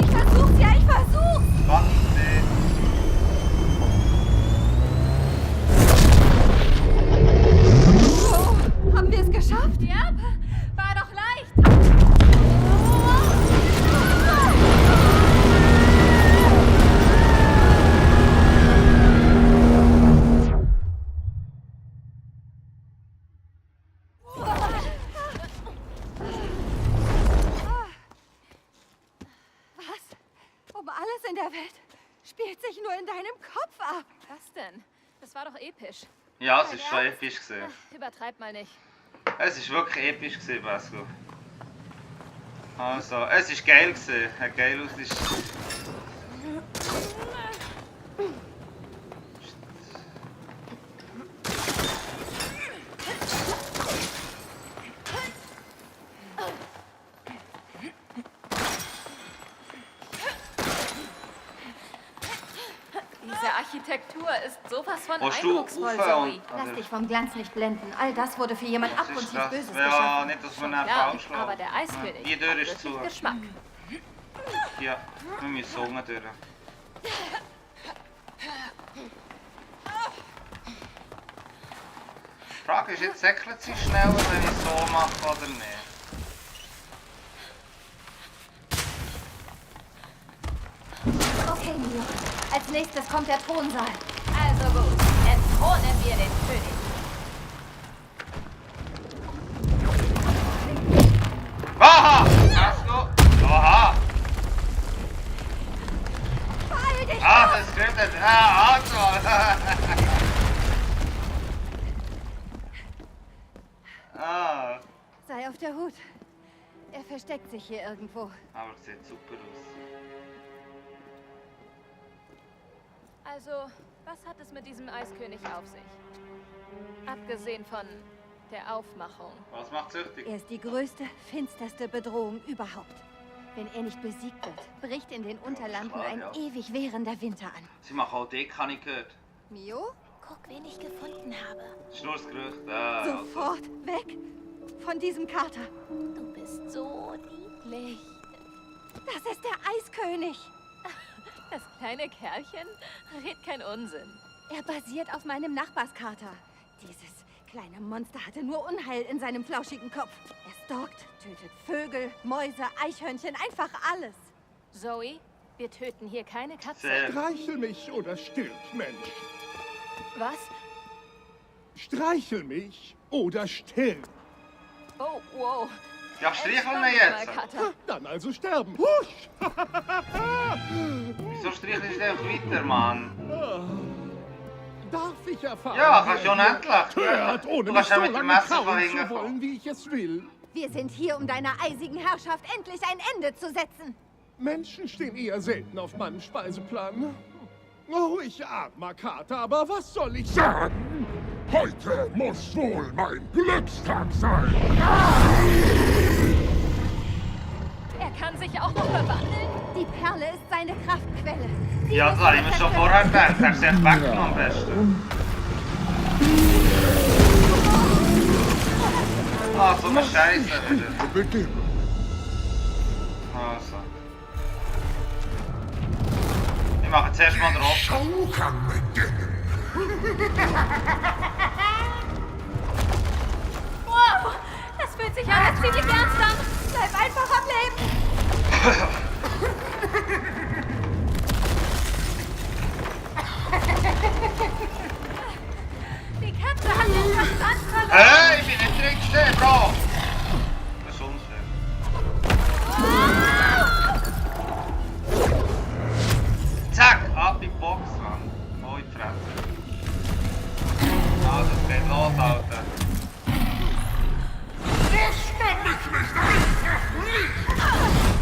Ich versuch's ja, ich versuch's. Warte. Oh, haben wir es geschafft? Ja, war doch leicht! Was? Um alles in der Welt spielt sich nur in deinem Kopf ab. Was denn? Das war doch episch. Ja, es ist schon episch gewesen. Übertreib mal nicht. Es ist wirklich episch gewesen, Basco. Also, es ist geil gewesen. Geil aus ist. Diese Architektur ist sowas von Willst du eindrucksvoll, rauf Zoe. und- Lass dich vom Glanz nicht blenden. All das wurde für jemand Was ist abgrundtief das? Böses Ja, geschaffen. nicht, dass man einen Ja, falsch aber der Eiskönig Die Tür hat ist wirklich zu. Geschmack. Ja, wir müssen unten durch. Die Frage ist jetzt, säckelt sie schneller, wenn ich so mache oder nicht? Okay, Mio. Als nächstes kommt der Thronsaal. Also gut, entthronen wir den König. Aha! Basco! Aha! gerettet. Ah, also. Ah. Sei auf der Hut. Er versteckt sich hier irgendwo. Aber es sieht super aus. Also, was hat es mit diesem Eiskönig auf sich? Abgesehen von der Aufmachung. Was macht süchtig? Er ist die größte, finsterste Bedrohung überhaupt. Wenn er nicht besiegt wird, bricht in den Unterlanden klar, ein ja. ewig währender Winter an. Sie machen auch Deko, habe ich gehört. Mio? Guck, wen ich gefunden habe. Das ist nur das Gerücht. Ah, Sofort weg von diesem Kater. Du bist so niedlich. Das ist der Eiskönig. Das kleine Kerlchen redet kein Unsinn. Er basiert auf meinem Nachbarskater. Dieses kleine Monster hatte nur Unheil in seinem flauschigen Kopf. Er stalkt, tötet Vögel, Mäuse, Eichhörnchen, einfach alles. Zoe, wir töten hier keine Katze. Sehr. Streichel mich oder stirb, Mensch. Was? Streichel mich oder stirb. Oh, wow. Ja, streicheln wir Entspann dich jetzt. mal, Kater. Dann also sterben. Husch! Wieso streichelst du einfach weiter, Mann? Darf ich erfahren? Ja, wer kannst du hier unendlich. Hört, ohne Du mich kannst ja so mit dem lange Messer kauen verhindern. zu wollen, wie ich es will. Wir sind hier, um deiner eisigen Herrschaft endlich ein Ende zu setzen. Menschen stehen eher selten auf meinem Speiseplan. Oh, ich armer Kater, aber was soll ich sagen? Heute muss wohl mein Glückstag sein. Er kann sich auch noch verwandeln. Die Perle ist seine Kraftquelle. Sie Ja, müssen das habe ich wir mir schon zerstören. vorher gedacht. Hast du echt weggenommen am besten. Ah, so eine Scheiße wieder. Beginnen. Also. Ich mache zuerst mal drauf. Schau kann beginnen. Wow, das fühlt sich alles ziemlich ernst an. Bleib einfach am Leben. Die Katze hat den Verstand verloren. Hey, ich bin nicht drin gestehen, Bro! Das ist unfair. Zack, ab in die Box, Mann. Oh, in die Fresse. Also, es geht los, Alter. Muss man mich nicht einfach nicht?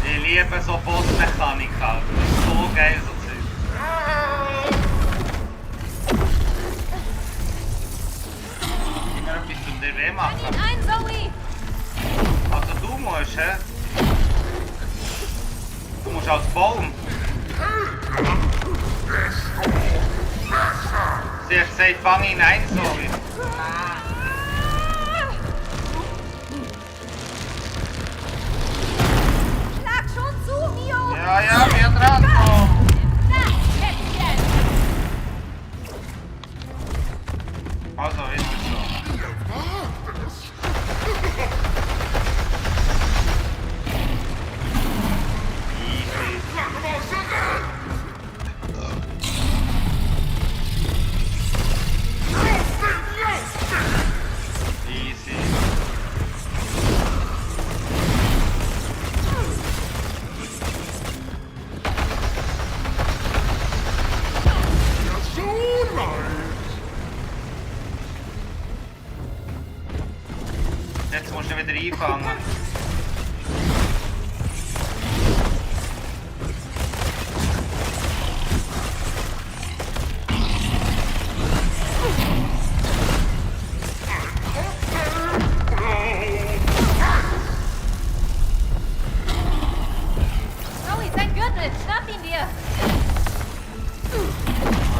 Ich liebe so Bossmechanik, Alter. Das ist so geil, so Zeug. Immer etwas zum dir weh machen. Ein Zoe. Also du musst, hä? Du musst als Baum. Sie hat gesagt, fang ihn ein, Zoe. Schlag schon zu, Mio! Ja, ja, wir dran, Bro. Na, Kätzchen. Also, ist es so. Easy. Easy. So leid. Jetzt musst du ihn wieder einfangen. Zoe, sein Gürtel. Schnapp ihn dir.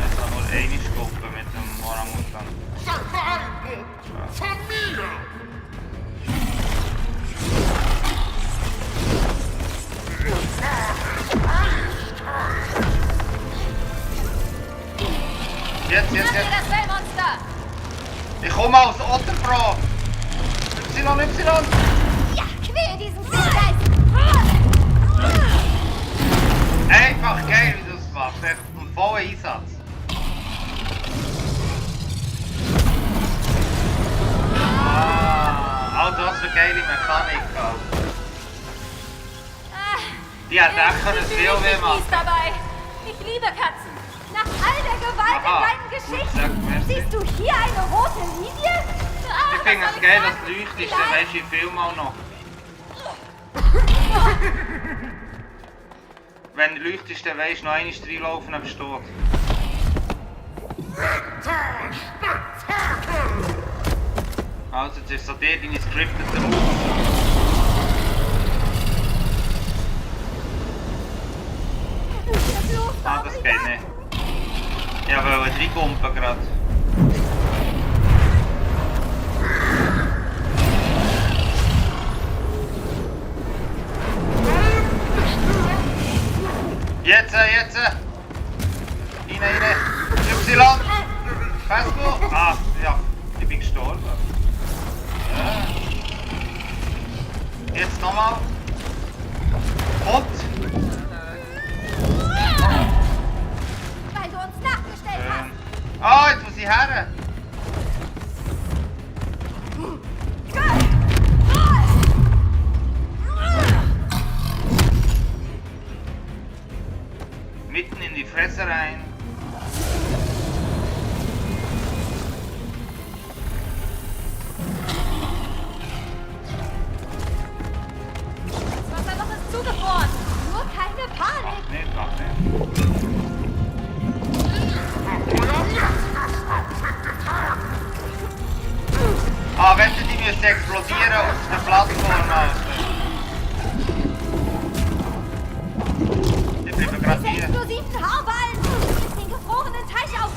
Jetzt haben wir eine Gruppe mit dem Orangutan. Sachverhalten von mir. Jetzt, Schnapp dir jetzt. das Fellmonster. Ich komme aus Otterbro. Y. Ja, quäl diesen Seegeist! Einfach geil, wie du es machst. Echt ein voller Einsatz. Ah, Alter, was für geile Mechanik. Ah, Die hat echt können viel ich weh bin machen. fies dabei. Ich liebe Katzen. Nach all der Gewalt Aha. in deinen Geschichten, Gut, merci. siehst du hier eine rote Linie? Ich finde es geil, dass die Leuchteste, weisst du, im Film auch noch. Wenn die Leuchteste weisst, noch einmal reinlaufen, dann bist du tot. Also, jetzt ist so der deine scriptete Move. Ah, das geht nicht. Ich wollte reingumpen gerade. Jetzt! Rein! Y! Festgo! Ah, ja, ich bin gestorben. Jetzt nochmal. Und? Weil du uns nachgestellt hast. Ah, jetzt muss ich her. Mitten in die Fresse rein. Das Wasserloch ist zugefroren. Nur keine Panik. Nee, doch nicht. Ah, wenn die müssen explodieren auf der Plattform, Alter. Ich bleibe gerade Diese hier. explosiven Hauballen. Schließ den gefrorenen Teich auf.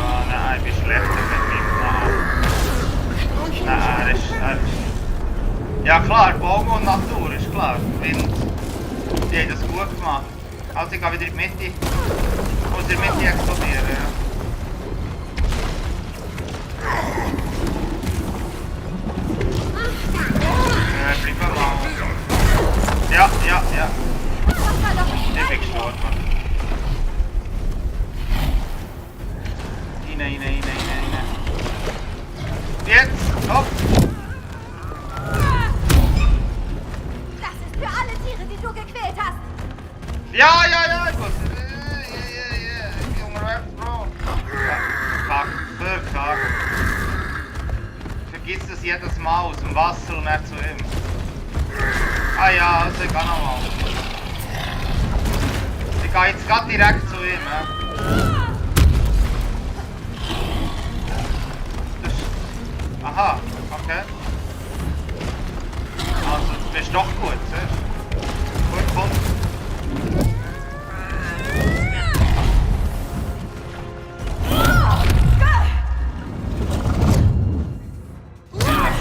Ah, nein, ich bin schlechter mit meinem Nein, er ist... Ja klar, Baum und Natur, ist klar. Wind. Die haben das gut gemacht. Also ich gehe wieder in die Mitte. Ich muss in die Mitte explodieren, ja. Bleib mal. Ja. Wasserloch ist Ich bin gestorben. Rein. Jetzt, hopp. Das ist für alle Tiere, die du gequält hast. Ja, ich muss. Ich bin unterwegs, Bro. Kack, verkack. Vergiss das jedes Mal aus dem Wasser und nicht zu ihm. Ah ja, also ich kann nochmal. Ich gehe jetzt gerade direkt zu ihm. Ja. Aha, okay. Also, du bist doch gut, siehst du? Gut, komm.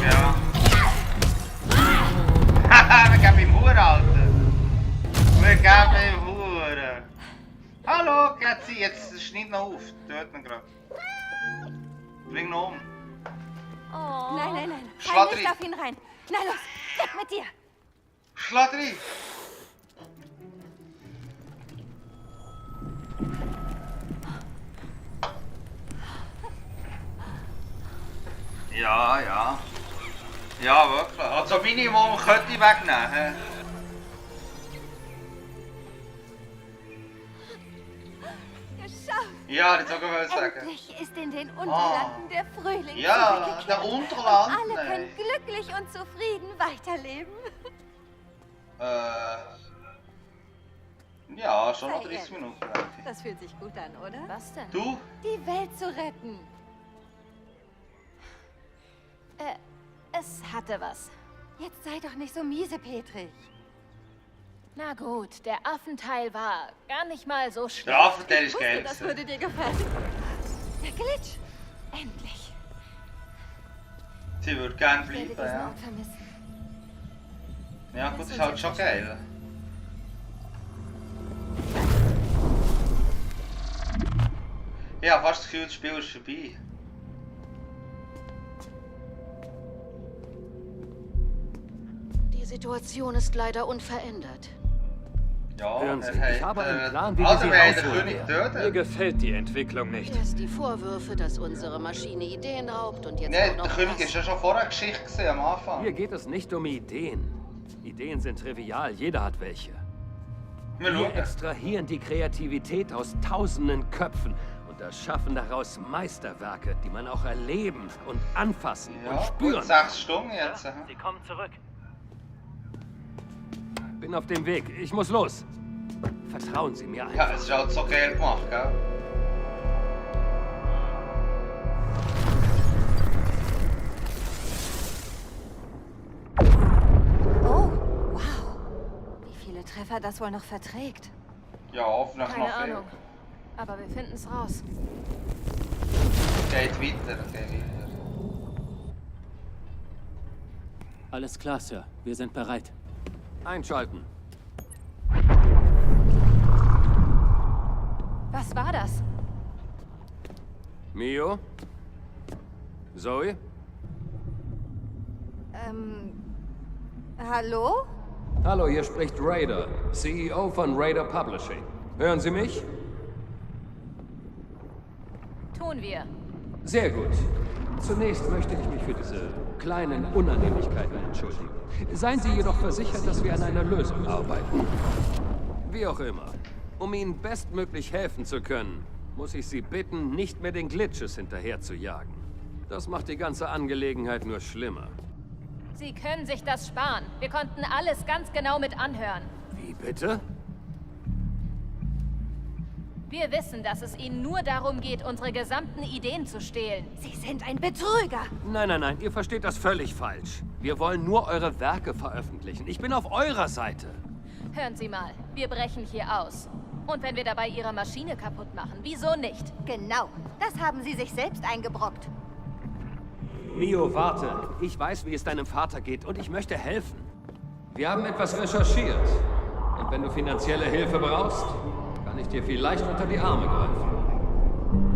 Ja. Haha, wir geben ihm Huren, Alter. Wir geben ihm Huren. Hallo, Kätzi, jetzt schneid noch auf. Töten ihn gerade. Bring ihn um. Oh. Nein. Schlag Fall nicht rein. auf ihn rein. Na los, weg mit dir. Schlag rein! Ja. Ja, wirklich. Also Minimum könnte ich wegnehmen. He? Geschafft. Ja, das soll ich sagen. Endlich ist in den Unterlanden der Frühling Ja, zurückgekehrt. der Unterland. Und alle können glücklich und zufrieden weiterleben. Ja, schon noch Sei 30 ehrlich. Minuten. denke ich. Das fühlt sich gut an, oder? Was denn? Du? Die Welt zu retten. Es hatte was. Jetzt sei doch nicht so miese, Petrich. Na gut, der Affenteil war gar nicht mal so schlecht. Der Affenteil ist wusste, geil. das würde dir gefallen. Der Glitch. Endlich. Sie würde gerne Ich werde bleiben, diesen ja. Ort vermissen. Ja, gut, ist halt schon geil. Ja, fast das Gefühl, das Spiel ist vorbei. Die Situation ist leider unverändert. Ja, Hören Sie, er ich hat, habe einen Plan, wie wir also sie wir haben den rausholen König werden. töten. Mir gefällt die Entwicklung nicht. Erst die Vorwürfe, dass unsere Maschine Ideen raubt und jetzt Nein, auch der noch König das. ist ja schon vorher Geschichte gewesen, am Anfang. Hier geht es nicht um Ideen. Ideen sind trivial, jeder hat welche. Wir Wir schauen. extrahieren die Kreativität aus tausenden Köpfen und erschaffen daraus Meisterwerke, die man auch erleben und anfassen und Ja, spüren. gut, 6 Stunden jetzt. hä? Sie kommen zurück. Bin auf dem Weg. Ich muss los. Vertrauen Sie mir Ja, einfach. es ist halt so geil gemacht, gell? Oh, wow. Wie viele Treffer das wohl noch verträgt. Ja, hoffentlich Keine noch viel. Ahnung. Aber wir finden es raus. Geht weiter, geht weiter. Alles klar, Sir. Wir sind bereit. Einschalten. Was war das? Mio? Zoe? Hallo? Hallo, hier spricht Raider, CEO von Raider Publishing. Hören Sie mich? Tun wir. Sehr gut. Zunächst möchte ich mich für diese kleinen Unannehmlichkeiten entschuldigen. Seien Sie jedoch versichert, dass wir an einer Lösung arbeiten. Wie auch immer. Um Ihnen bestmöglich helfen zu können, muss ich Sie bitten, nicht mehr den Glitches hinterher zu jagen. Das macht die ganze Angelegenheit nur schlimmer. Sie können sich das sparen. Wir konnten alles ganz genau mit anhören. Wie bitte? Wir wissen, dass es Ihnen nur darum geht, unsere gesamten Ideen zu stehlen. Sie sind ein Betrüger. Nein, nein, nein, ihr versteht das völlig falsch. Wir wollen nur eure Werke veröffentlichen. Ich bin auf eurer Seite. Hören Sie mal, wir brechen hier aus. Und wenn wir dabei Ihre Maschine kaputt machen, wieso nicht? Genau. Das haben Sie sich selbst eingebrockt. Mio, warte. Ich weiß, wie es deinem Vater geht und ich möchte helfen. Wir haben etwas recherchiert. Und wenn du finanzielle Hilfe brauchst, kann ich dir vielleicht unter die Arme greifen.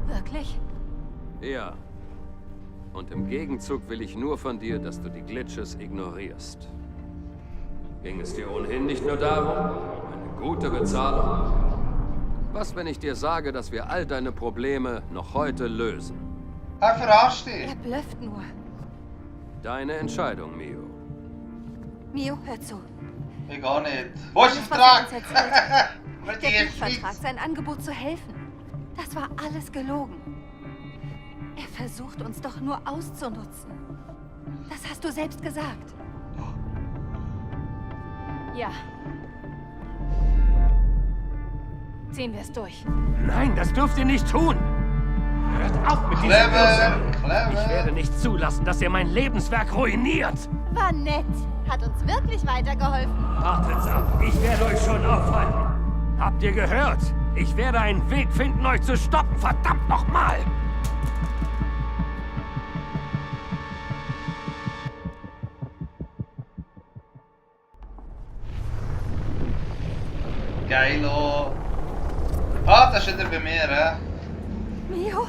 Wirklich? Ja. Und im Gegenzug will ich nur von dir, dass du die Glitches ignorierst. Ging es dir ohnehin nicht nur darum, eine gute Bezahlung? Was, wenn ich dir sage, dass wir all deine Probleme noch heute lösen? Er verarscht dich. Er blufft nur. Deine Entscheidung, Mio. Mio, hör zu. Ich gar nicht. Wo ist der Alles, was er Vertrag? uns erzählt Mit Der dir Buchvertrag, sein Angebot zu helfen. Das war alles gelogen. Er versucht uns doch nur auszunutzen. Das hast du selbst gesagt. Ja. Ziehen wir es durch. Nein, das dürft ihr nicht tun! Hört auf mit diesem Clever, Irrsinn! clever. Ich werde nicht zulassen, dass ihr mein Lebenswerk ruiniert! War nett. Hat uns wirklich weitergeholfen. Wartet's ab, ich werde euch schon aufhalten! Habt ihr gehört? Ich werde einen Weg finden, euch zu stoppen, verdammt nochmal! Geilo. Ah, das ist wieder bei mir, hä? Mio,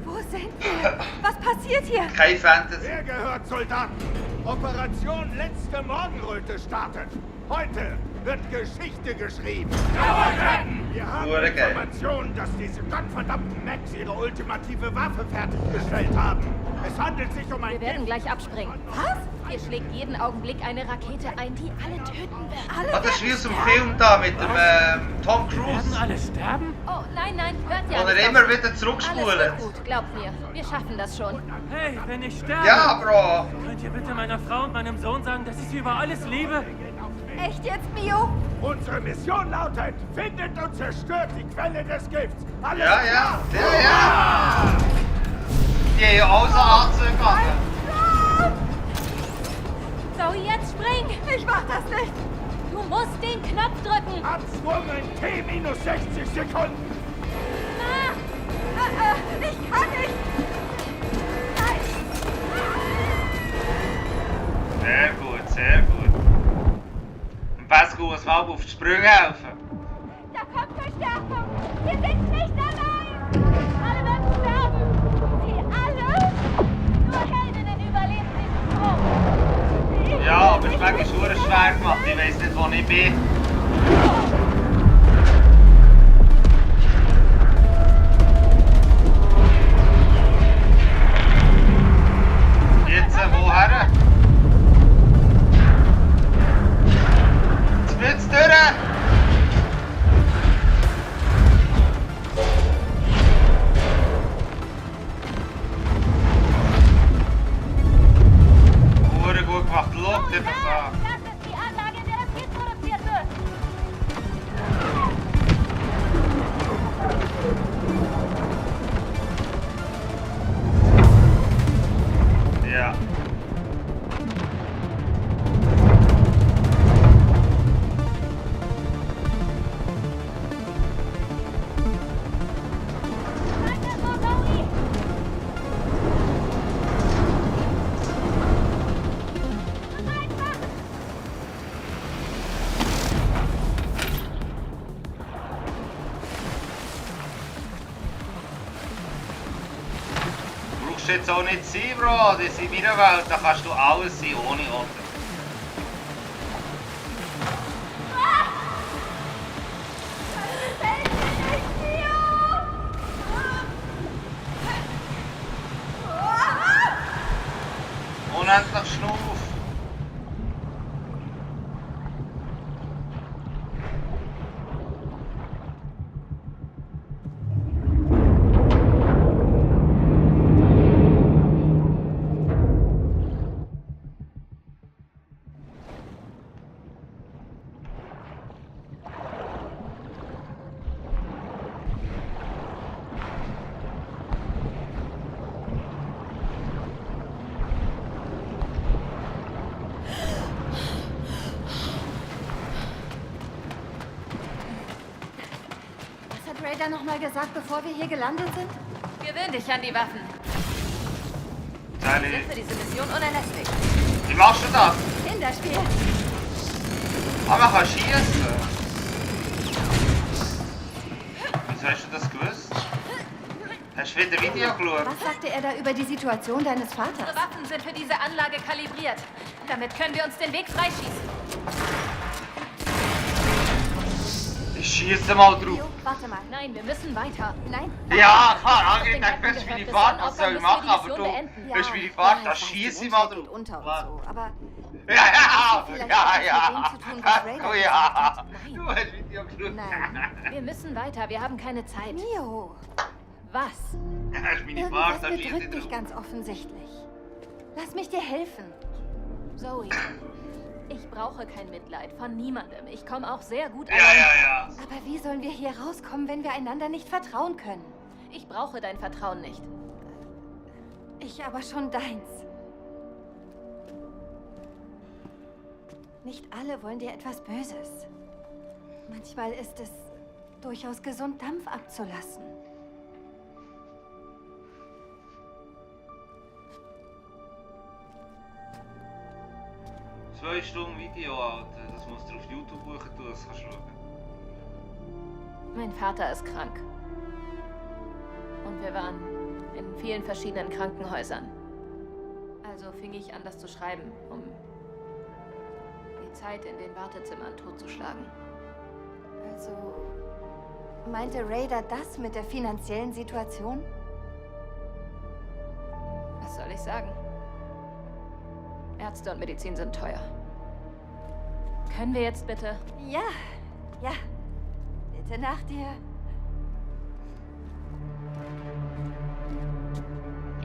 wo sind wir? Was passiert hier? Kein Fantasy. Wer gehört Soldaten? Operation Letzte Morgenröte startet. Heute wird Geschichte geschrieben. Wir haben Wurde geil. Informationen, dass diese gottverdammten Macs ihre ultimative Waffe fertiggestellt haben. Es handelt sich um Wir ein werden gleich abspringen. Was? Hier schlägt jeden Augenblick eine Rakete ein, die alle töten wird. Ah, das ist wie aus dem Film da mit dem Tom Cruise. alle sterben? Oh, nein, nein, hört ja Wo er nicht immer auf. wieder Alles zurückspult. wird gut, glaubt mir. Wir schaffen das schon. Hey, wenn ich sterbe, Ja, Bro. könnt ihr bitte meiner Frau und meinem Sohn sagen, dass ich sie über alles liebe? Echt jetzt, Mio? Unsere Mission lautet, findet und zerstört die Quelle des Gifts. Alles Ja, ja, ja, ja. Die haben ja auch so Anzüge an. So, jetzt spring! Ich mach das nicht. Du musst den Knopf drücken! Absprung in T-60 Sekunden. Ich kann nicht. Nein. Sehr gut, sehr gut. Und Pascal muss mal auf die Sprünge helfen. Da kommt Verstärkung. Wir sind nicht allein. Alle werden sterben. Sie alle? Nur Heldinnen überleben diesen Sprung. Ja, aber das Weg ist verdammt schwer gemacht. Ich weiss nicht, wo ich bin. Jetzt, woher? Jetzt wird's durch! Hure gut gemacht, schau dir das an. Das ist die Anlage, in der das Gift produziert wird. Ja. Weiter so, Zoe! Brauchst du jetzt auch nicht sein, Bro. Das ist in meiner Welt, da kannst du alles sein, ohne Otto. Unendlich Schnuff. Was hat Raider nochmal gesagt, bevor wir hier gelandet sind? Gewöhn dich an die Waffen. Sally, Sind für diese Mission unerlässlich. wie machst du das? Kinderspiel. Ah, man kann schießen. Wieso hast du das gewusst? Hast du wieder Video geschaut? Was sagte er da über die Situation deines Vaters? Unsere Waffen sind für diese Anlage kalibriert. Damit können wir uns den Weg freischießen. Ich schieße mal drauf. Leo, warte mal. Nein, wir müssen weiter. Nein? Ja, klar, Den ich denke, Kräften das ist meine gehört Fahrt, es, was soll ich dann machen? müssen wir die Aber du, Mission beenden. das ist meine Fahrt, da ich weiß, schieße die ich mal Unfall geht drauf. unter und Warte. so, aber Ja, ja, Vielleicht ja, hat das ja. mit dem zu tun, was Raider Oh gesagt ja. hat. Du hast Video geschaut. Nein. Wir müssen weiter, wir haben keine Zeit. Neo, Was? Das ist meine irgendwas Fahrt, da schieße bedrückt ich dich drauf. ganz offensichtlich. Lass mich dir helfen. Zoe, ich brauche kein Mitleid von niemandem. Ich komme auch sehr gut Ja, allein. ja, ja. Aber wie sollen wir hier rauskommen, wenn wir einander nicht vertrauen können? Ich brauche dein Vertrauen nicht. Ich aber schon deins. Nicht alle wollen dir etwas Böses. Manchmal ist es durchaus gesund, Dampf abzulassen. 2 Stunden Video, Alter. Das musst du auf YouTube buchen, du das kannst schauen. Mein Vater ist krank. Und wir waren in vielen verschiedenen Krankenhäusern. Also fing ich an, das zu schreiben, um die Zeit in den Wartezimmern totzuschlagen. Also, meinte Raider das mit der finanziellen Situation? Was soll ich sagen? Ärzte und Medizin sind teuer. Können wir jetzt bitte? Ja, ja. Bitte nach dir.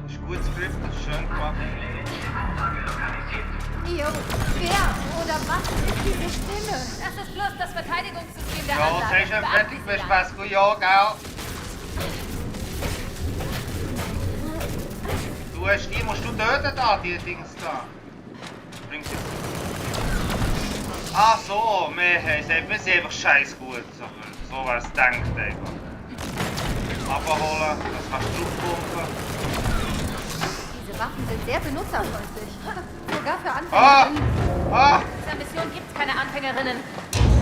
Das ist ein gutes Skript, das ist schön gemacht. Jo, wer oder was ist diese Stimme? Das ist bloß das Verteidigungssystem der Ja, Anlage. sagst du, wenn du fertig Beachten Sie bist, das. Pasco, ja, gell? Du hast die, musst du töten da, die Dings da. Bringst du. Ach so, wir sind einfach scheiß gut. So was denkt einfach. Abholen, das kannst du draufpumpen. Diese Waffen sind sehr benutzerfreundlich. Sogar für Ah! Anfängerinnen. Ah! In dieser Mission gibt's keine Anfängerinnen.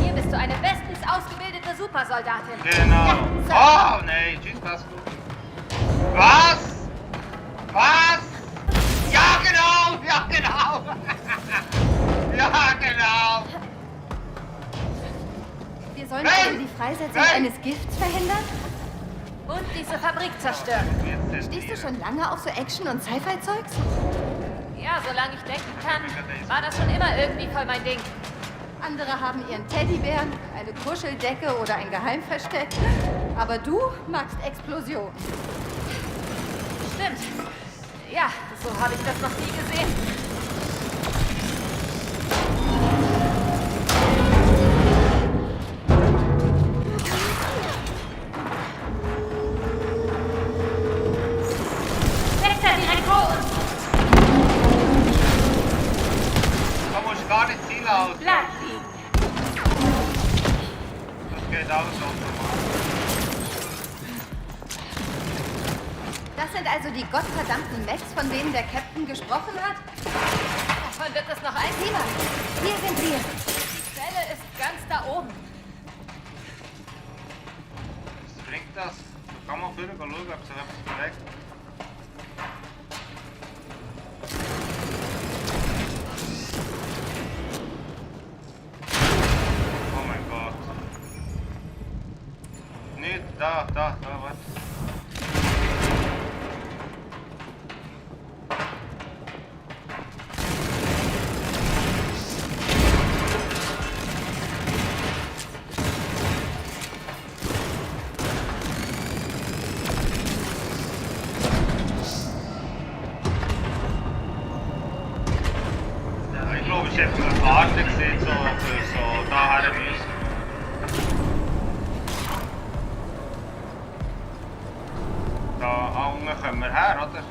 Hier bist du eine bestens ausgebildete Supersoldatin. Genau. Oh, nee, tschüss, Pasco. Was? Was? Ja, genau, ja, genau. Ja, genau! Wir sollen also die Freisetzung eines Gifts verhindern? Und diese Fabrik zerstören. Stehst du schon lange auf so Action- und Sci-Fi-Zeugs? Ja, solange ich denken kann, war das schon immer irgendwie voll mein Ding. Andere haben ihren Teddybären, eine Kuscheldecke oder ein Geheimversteck. Aber du magst Explosionen. Stimmt. Ja, so habe ich das noch nie gesehen. Sektor direkt vor uns. Da musst du gar nicht Ziel aus. Bleib liegen. Das geht alles automatisch. Das sind also die gottverdammten Mechs, von denen der Captain gesprochen hat? Davon wird es noch ein. Niemand! Hier sind wir! Die Zelle ist ganz da oben. Was bringt das? Da kann man vorher schauen, ob sich etwas bewegt. Oh mein Gott. Nicht, da, warte. Ja, ich glaube, ich hätte eine Karte gesehen, so für so daher müssen. Da unten kommen wir her, oder?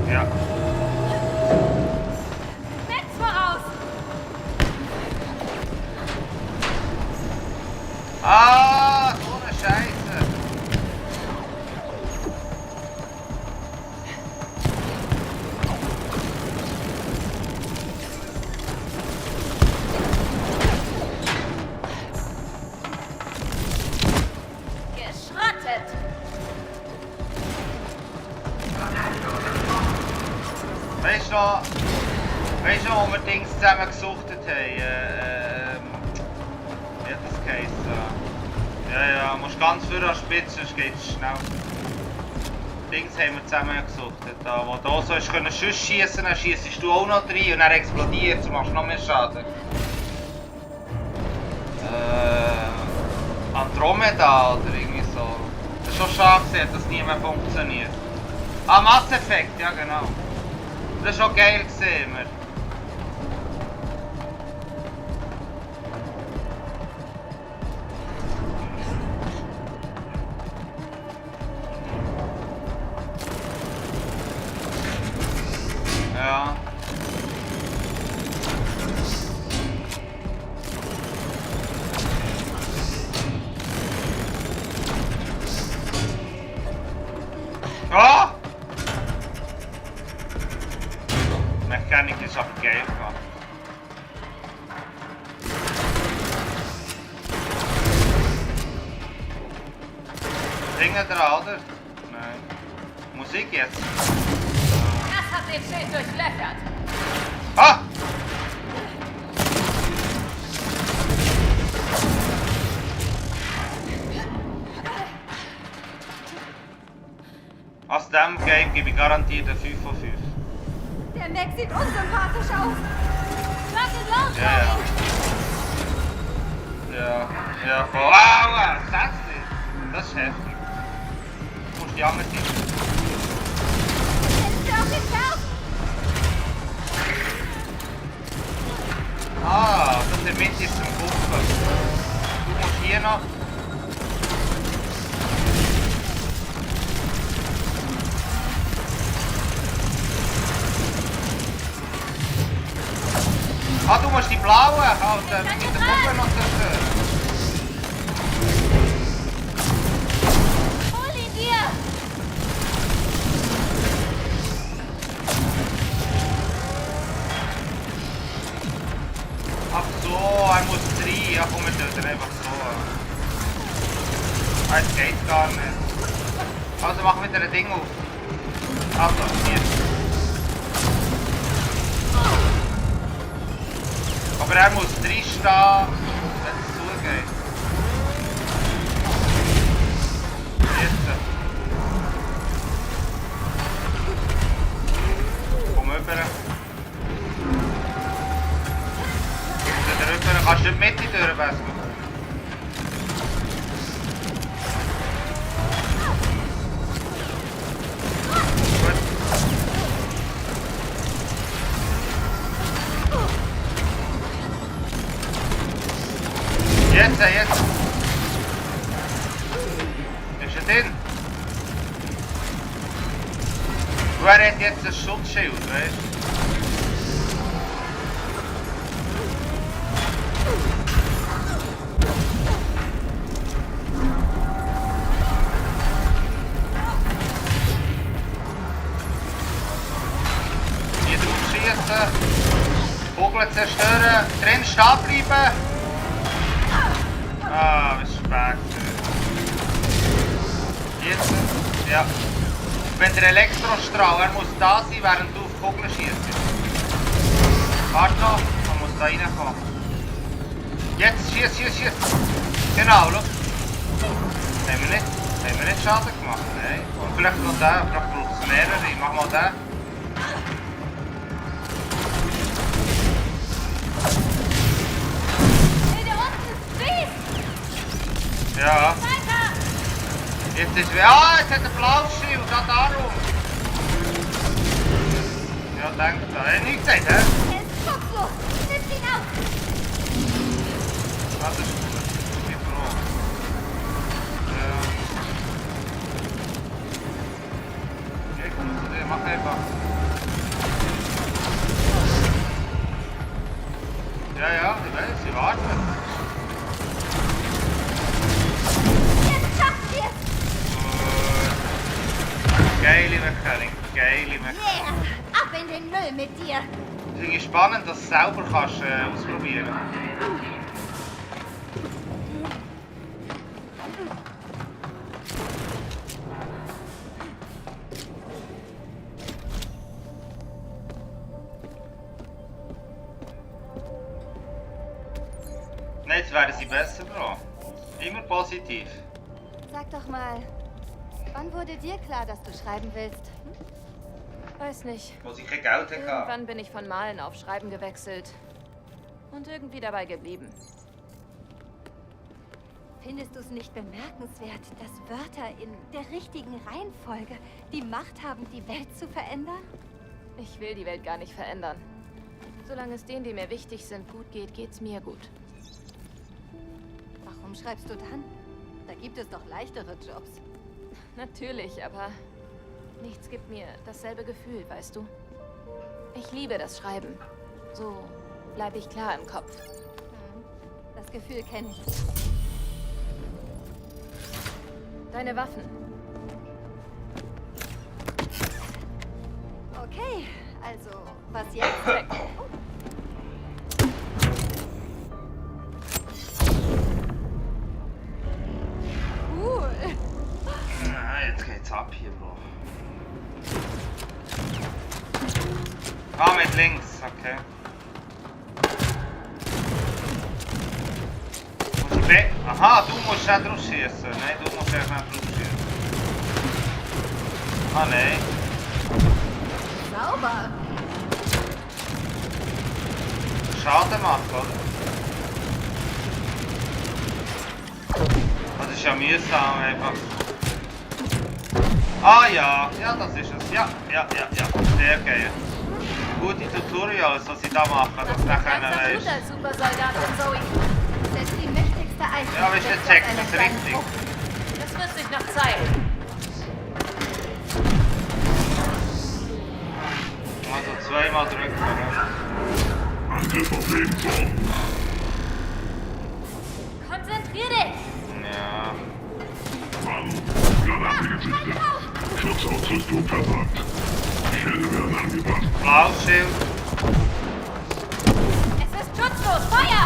Ja. Netz voraus. Ah, so eine Scheiße. Geschrottet. Weißt du noch, wo wir Dings zusammen gesuchtet haben? Wie hat das geheißen? Ja, musst ganz früh an die Spitze, sonst geht's schnell. Dings haben wir zusammen gesuchtet. Da, wo du so hast können Schuss schießen, dann schiessest du auch noch rein und dann explodiert es und machst noch mehr Schaden. Andromeda oder irgendwie so. Das ist schon schade gewesen, dass nie mehr funktioniert. Ah, Mass Effect, ja genau. Das war schon geil gesehen, wir. Ja. Ah! Mechanik ist aber geil gemacht. Dinge dran, oder? Nein. Musik jetzt. Das hat den Schild durchlöchert. Ah! Aus dem Game gebe ich garantiert eine 5 von 5. Der Mech sieht unsympathisch aus! Rocket Launcher! Ja, voll. Aua! Das nicht! Das ist heftig. Du musst die andere Seite. Ist der auf den Fersen? Ah, das ist mit jetzt zum Kupfer. Du musst hier noch. Ah, du musst die blauen halten, mit der Kuppe noch zerstören. Hol ihn dir! Ja, komm, wir tun den einfach so an. Es geht gar nicht. Also mach wieder ein Ding auf. Also, hier. Aber er muss drinstehen, wenn es zugeht. Jetzt. Komm rüber. Kannst du nicht mit in die Tür, Basco? Gut. Jetzt. Ist er drin? Und er hat jetzt ein Schutzschild, weißt du? Kugeln zerstören, drin stehen bleiben. Ah, was spät. Jetzt, ja. Wenn der Elektrostrahl, er muss da sein, während du auf Kugeln schießt. Warte noch, man muss da reinkommen. Jetzt, schieß. Genau, schau. Haben wir nicht Schaden gemacht? Nein. Und vielleicht noch den, vielleicht braucht es mehrere. Mach mal den. Ja. Jetzt ist ja, jetzt hat er Blauschild, darum. Ja, denkt er. Er hat nichts gesagt, hä? Er ist schutzlos. Nimm ihn auf. Das ist gut. Ich bin froh. Ja. Ja, ich komme zu dir. Mach einfach. Ja, ich weiß, ich warte. Geile Mechanic, geile Mechanic. Yeah, ab in den Müll mit dir. Ich finde es spannend, dass du es selber kannst, ausprobieren. Nein, jetzt werden sie besser, Bro. Immer positiv. Sag doch mal, wann wurde dir klar, dass du schreiben willst? Weiß nicht. Wo sie kein Geld hatten. Irgendwann bin ich von Malen auf Schreiben gewechselt. Und irgendwie dabei geblieben. Findest du es nicht bemerkenswert, dass Wörter in der richtigen Reihenfolge die Macht haben, die Welt zu verändern? Ich will die Welt gar nicht verändern. Solange es denen, die mir wichtig sind, gut geht, geht's mir gut. Warum schreibst du dann? Da gibt es doch leichtere Jobs. Natürlich, aber nichts gibt mir dasselbe Gefühl, weißt du? Ich liebe das Schreiben. So bleibe ich klar im Kopf. Das Gefühl kenne ich. Deine Waffen. Okay, also was jetzt? Weg. Cool. Jetzt geht's ab hier, Bro. Ah, mit links, okay. Aha, du musst auch drauf schießen. Nein, du musst erst mal drauf schießen. Ah, nein. Sauber. Schaden macht, oder? Das ist ja mühsam einfach. Ah ja, ja, das ist es. Ja. Sehr geil. Gute Tutorials, was sie da machen, dass nachher einer Das weiss. tut als Supersoldatin, Zoe. Selbst die mächtigste Eiche. Ja, aber ich steckt check auf einer das kleinen richtig. Frucht. Das wird sich noch zeigen. Also zweimal drücken. Ja. Angriff auf Lebensraum. Konzentrier dich! Ja. Warnung. Granate gezüchtet. Schutzausrüstung versagt. Schilde werden angebracht. Blauschild. Es ist schutzlos! Feuer!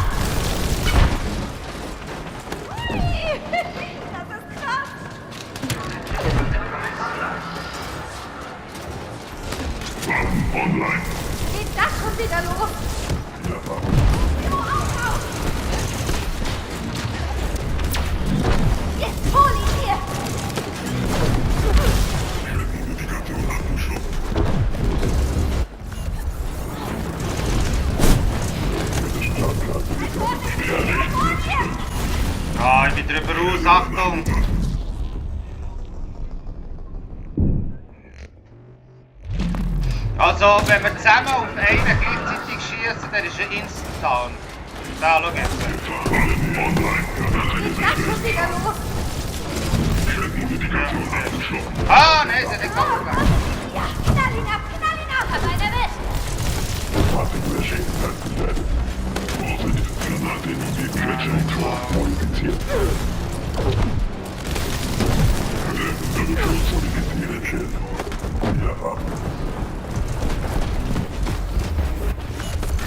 Geht das schon wieder los? Jetzt hol ihn hier! Ah, ich bin drüber raus, Achtung! Also, wenn wir zusammen auf einen gleichzeitig schießen, dann ist er instant down. Da, schau jetzt. Geht das schon wieder los? Ah, nein, sie hat nicht abgegangen. Ja, knall ihn ab, knall ihn ab! Hab einen erwischt!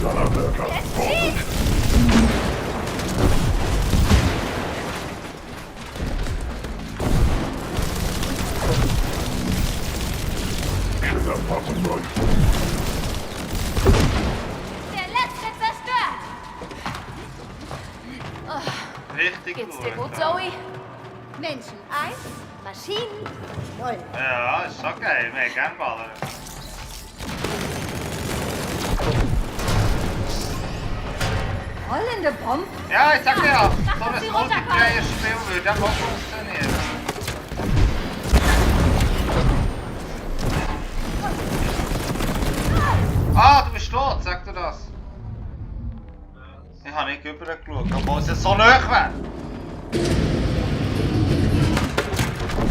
Jetzt schießt! Der letzte zerstört! Richtig Geht's dir gut. gut, Zoe? Menschen 1, Maschinen 0. Ja, ist schon geil. Wir haben gerne ballern. Rollende Bomben? Ja, ich sag dir ja, Sag, so dass ein sie Multiplayer-Spiel würde auch funktionieren. Ah, du bist tot, sag dir das. Ich habe nicht rübergeschaut, obwohl es so nahe wäre.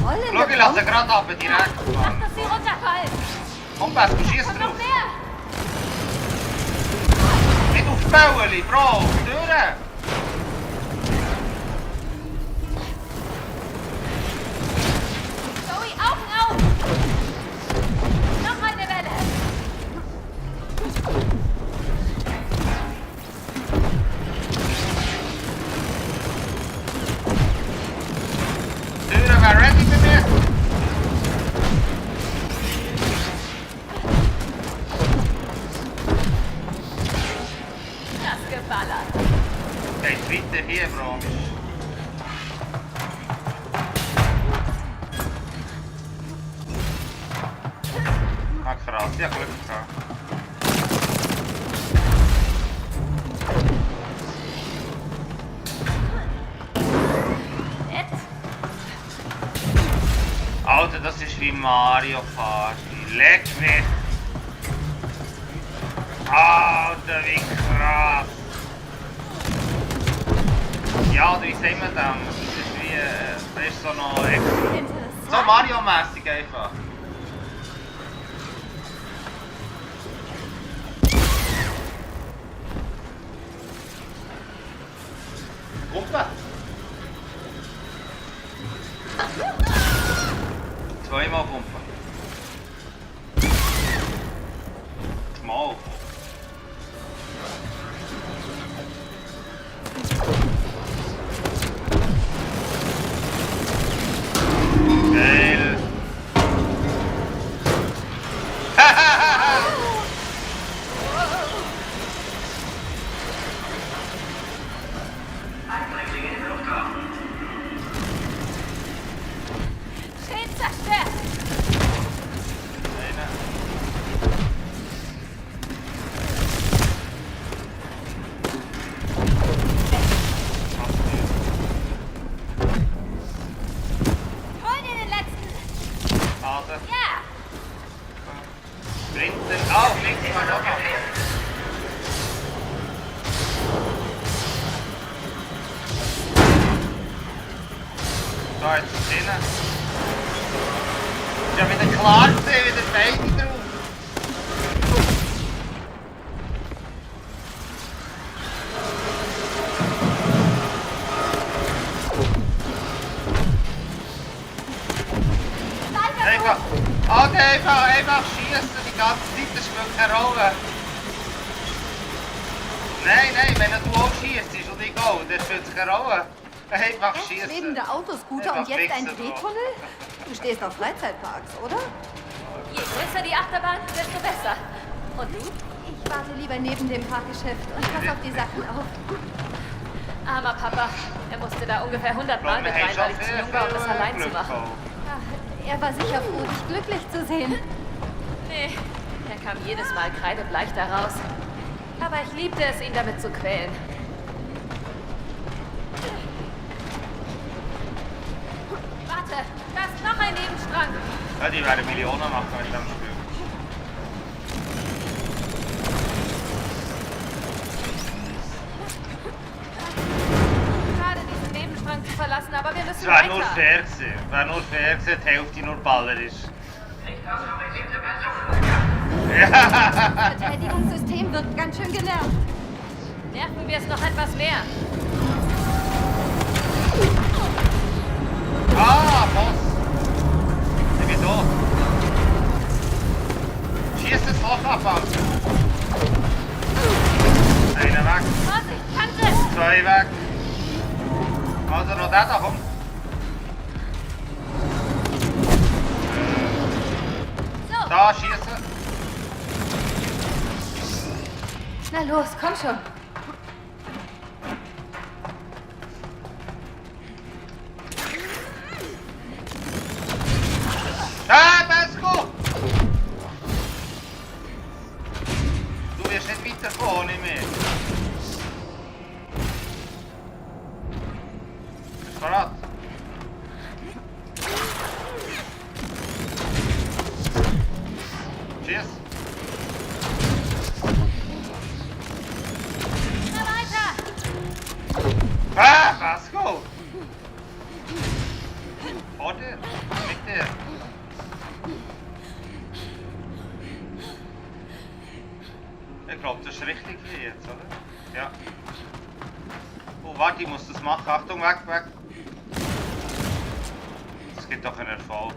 Rollende Schau, ich lasse Bomben? gerade ab, direkt. Sag, dass sie runterfallen! Komm, Bess, du schießt Und drauf. noch mehr! Nicht auf die Bäuerli, Bro, auf die Türen. Zoe, Augen auf! Noch eine Welle! Türen wäre ready bei mir. Krass geballert! Geht weiter hier, Bro. Ah, krass, ich habe Glück gehabt. Jetzt? Alter, das ist wie Mario Party. Leck mich! Alter, wie krass! Ja, wie sehen wir das? Das ist wie, das ist so noch extra. Interessant. So Mario-mäßig einfach. Gruppe! Zweimal Pumpe. Mal. Geil. Schild zerstört! Einer. Hol dir den letzten! Hase. Ja! Sprinten. Oh, links war noch. So, jetzt ist hinten. Ist ja wieder klar gesehen, wieder beide drauf. Einfach, einfach schießen die ganze Zeit, das spielt keine Rolle. Nein, wenn du auch schießt und ich auch, das spielt keine Rolle. Einfach schießen. Schwebende Autoscooter und Einfach jetzt ein fixen, Bro. Drehtunnel? Du stehst auf Freizeitparks, oder? Je größer die Achterbahn, desto besser. Und du? Ich warte lieber neben dem Parkgeschäft und pass auf die Sachen auf. Armer Papa. Er musste da ungefähr 100 Mal mit rein, weil ich zu jung war, um das allein zu machen. Er war sicher froh, dich glücklich zu sehen. Nee, er kam jedes Mal kreidebleich da raus. Aber ich liebte es, ihn damit zu quälen. Warte, da ist noch ein Nebenstrang. Ja, die werden Millionen machen mit dem Spiel. Schade, diesen Nebenstrang zu verlassen, aber wir müssen Es wäre nur weiter. fair gewesen. Wäre nur fair gewesen, die Hälfte nur Baller ist. Das Verteidigungssystem wirkt ganz schön genervt. Nerven wir es noch etwas mehr. Ah, Boss! Der geht hoch. Schießt das Loch ab, Alter. Einer weg. Vorsicht, Kante! 2 weg. Also noch der da kommt. So, Da schießen. na los, komm schon. Ah, Pesco! Du wirst nicht weiterkommen, nicht mehr. Bist du bereit? Schieß! Na weiter! Ah, Pesco! Vor dir, mit dir. Ich glaube, das ist richtig hier jetzt, oder? Ja. Oh, warte, ich muss das machen. Achtung, weg, weg. Das gibt doch einen Erfolg.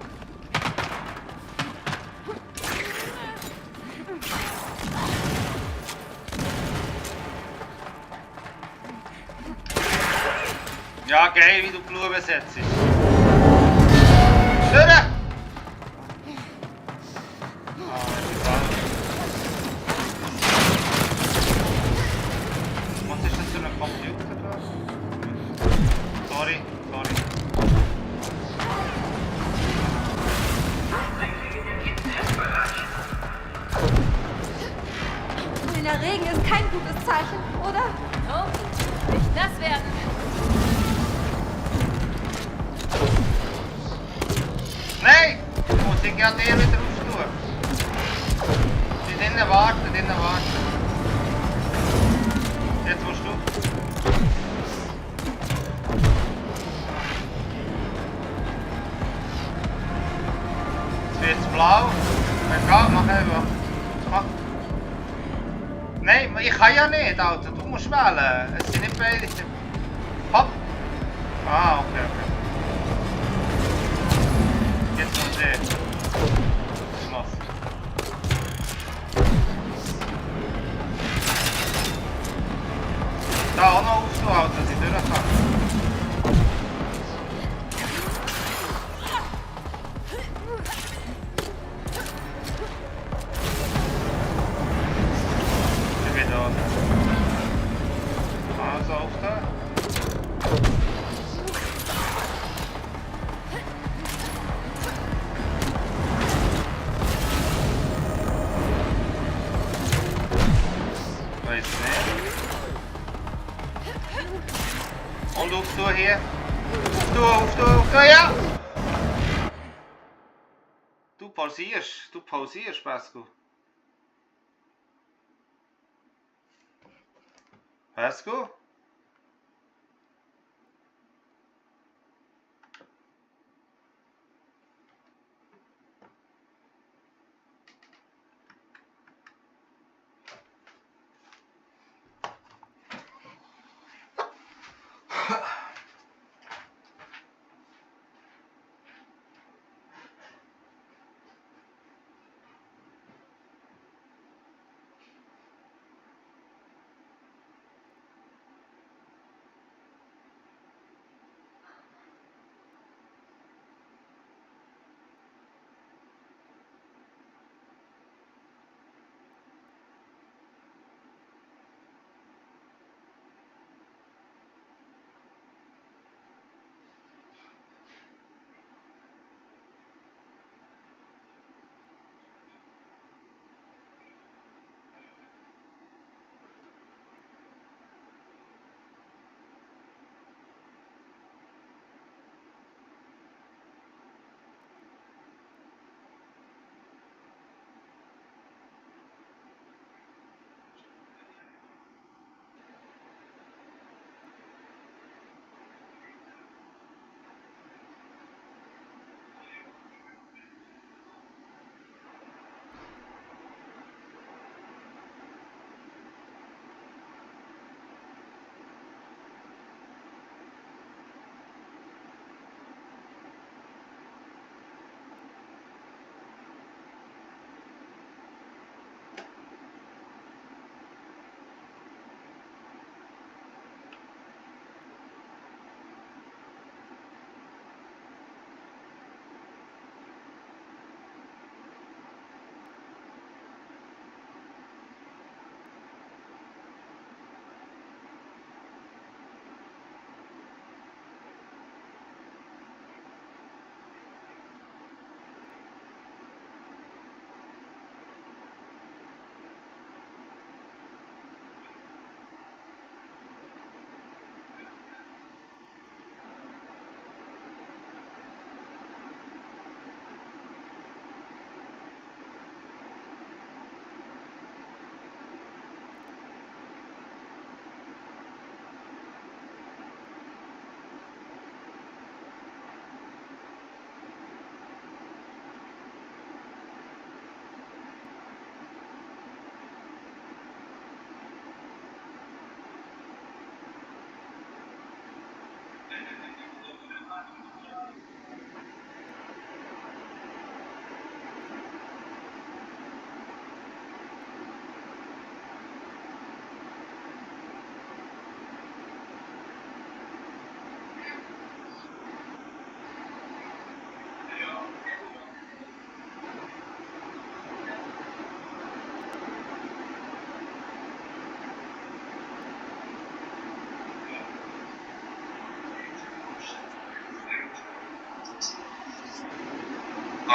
Ja, geil, wie du die Blumen setzt. Durch! Ah, was ist das für ein Computer da? Sorry, sorry. Grüner Regen ist kein gutes Zeichen, oder? Oh, nicht nass werden. Nein! Ich muss ich gerade wieder raus tun. Die drinnen warten, drinnen warten. Jetzt musst du. Jetzt wird's blau. Mach einfach. Mach. Nein, ich kann ja nicht, Alter. Du musst wählen. Es sind nicht beide. Hopp. Ah, okay, okay. Jetzt muss ich. Schloss. Da auch noch aufzuhalten, dass ich durch kann. Ich bin da. Also auf da. Weiß nicht. Und aufstehen hier. Aufstehen, ja! Du pausierst, Pesco. Pesco?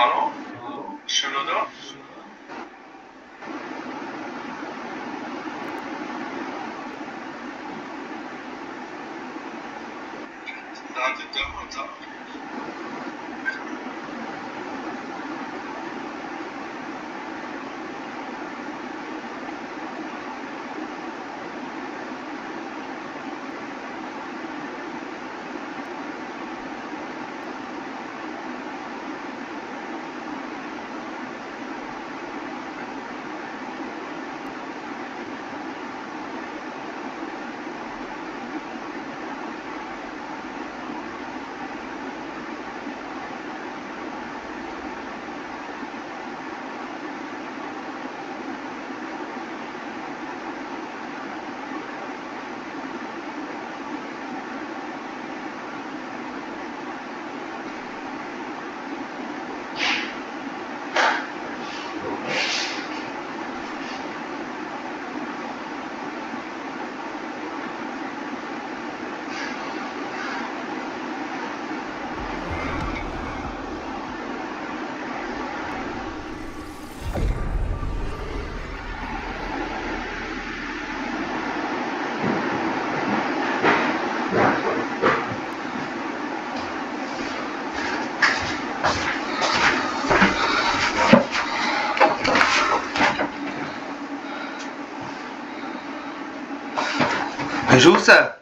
Hallo? Schöner da? Da sind wir unter. Gehst du raus?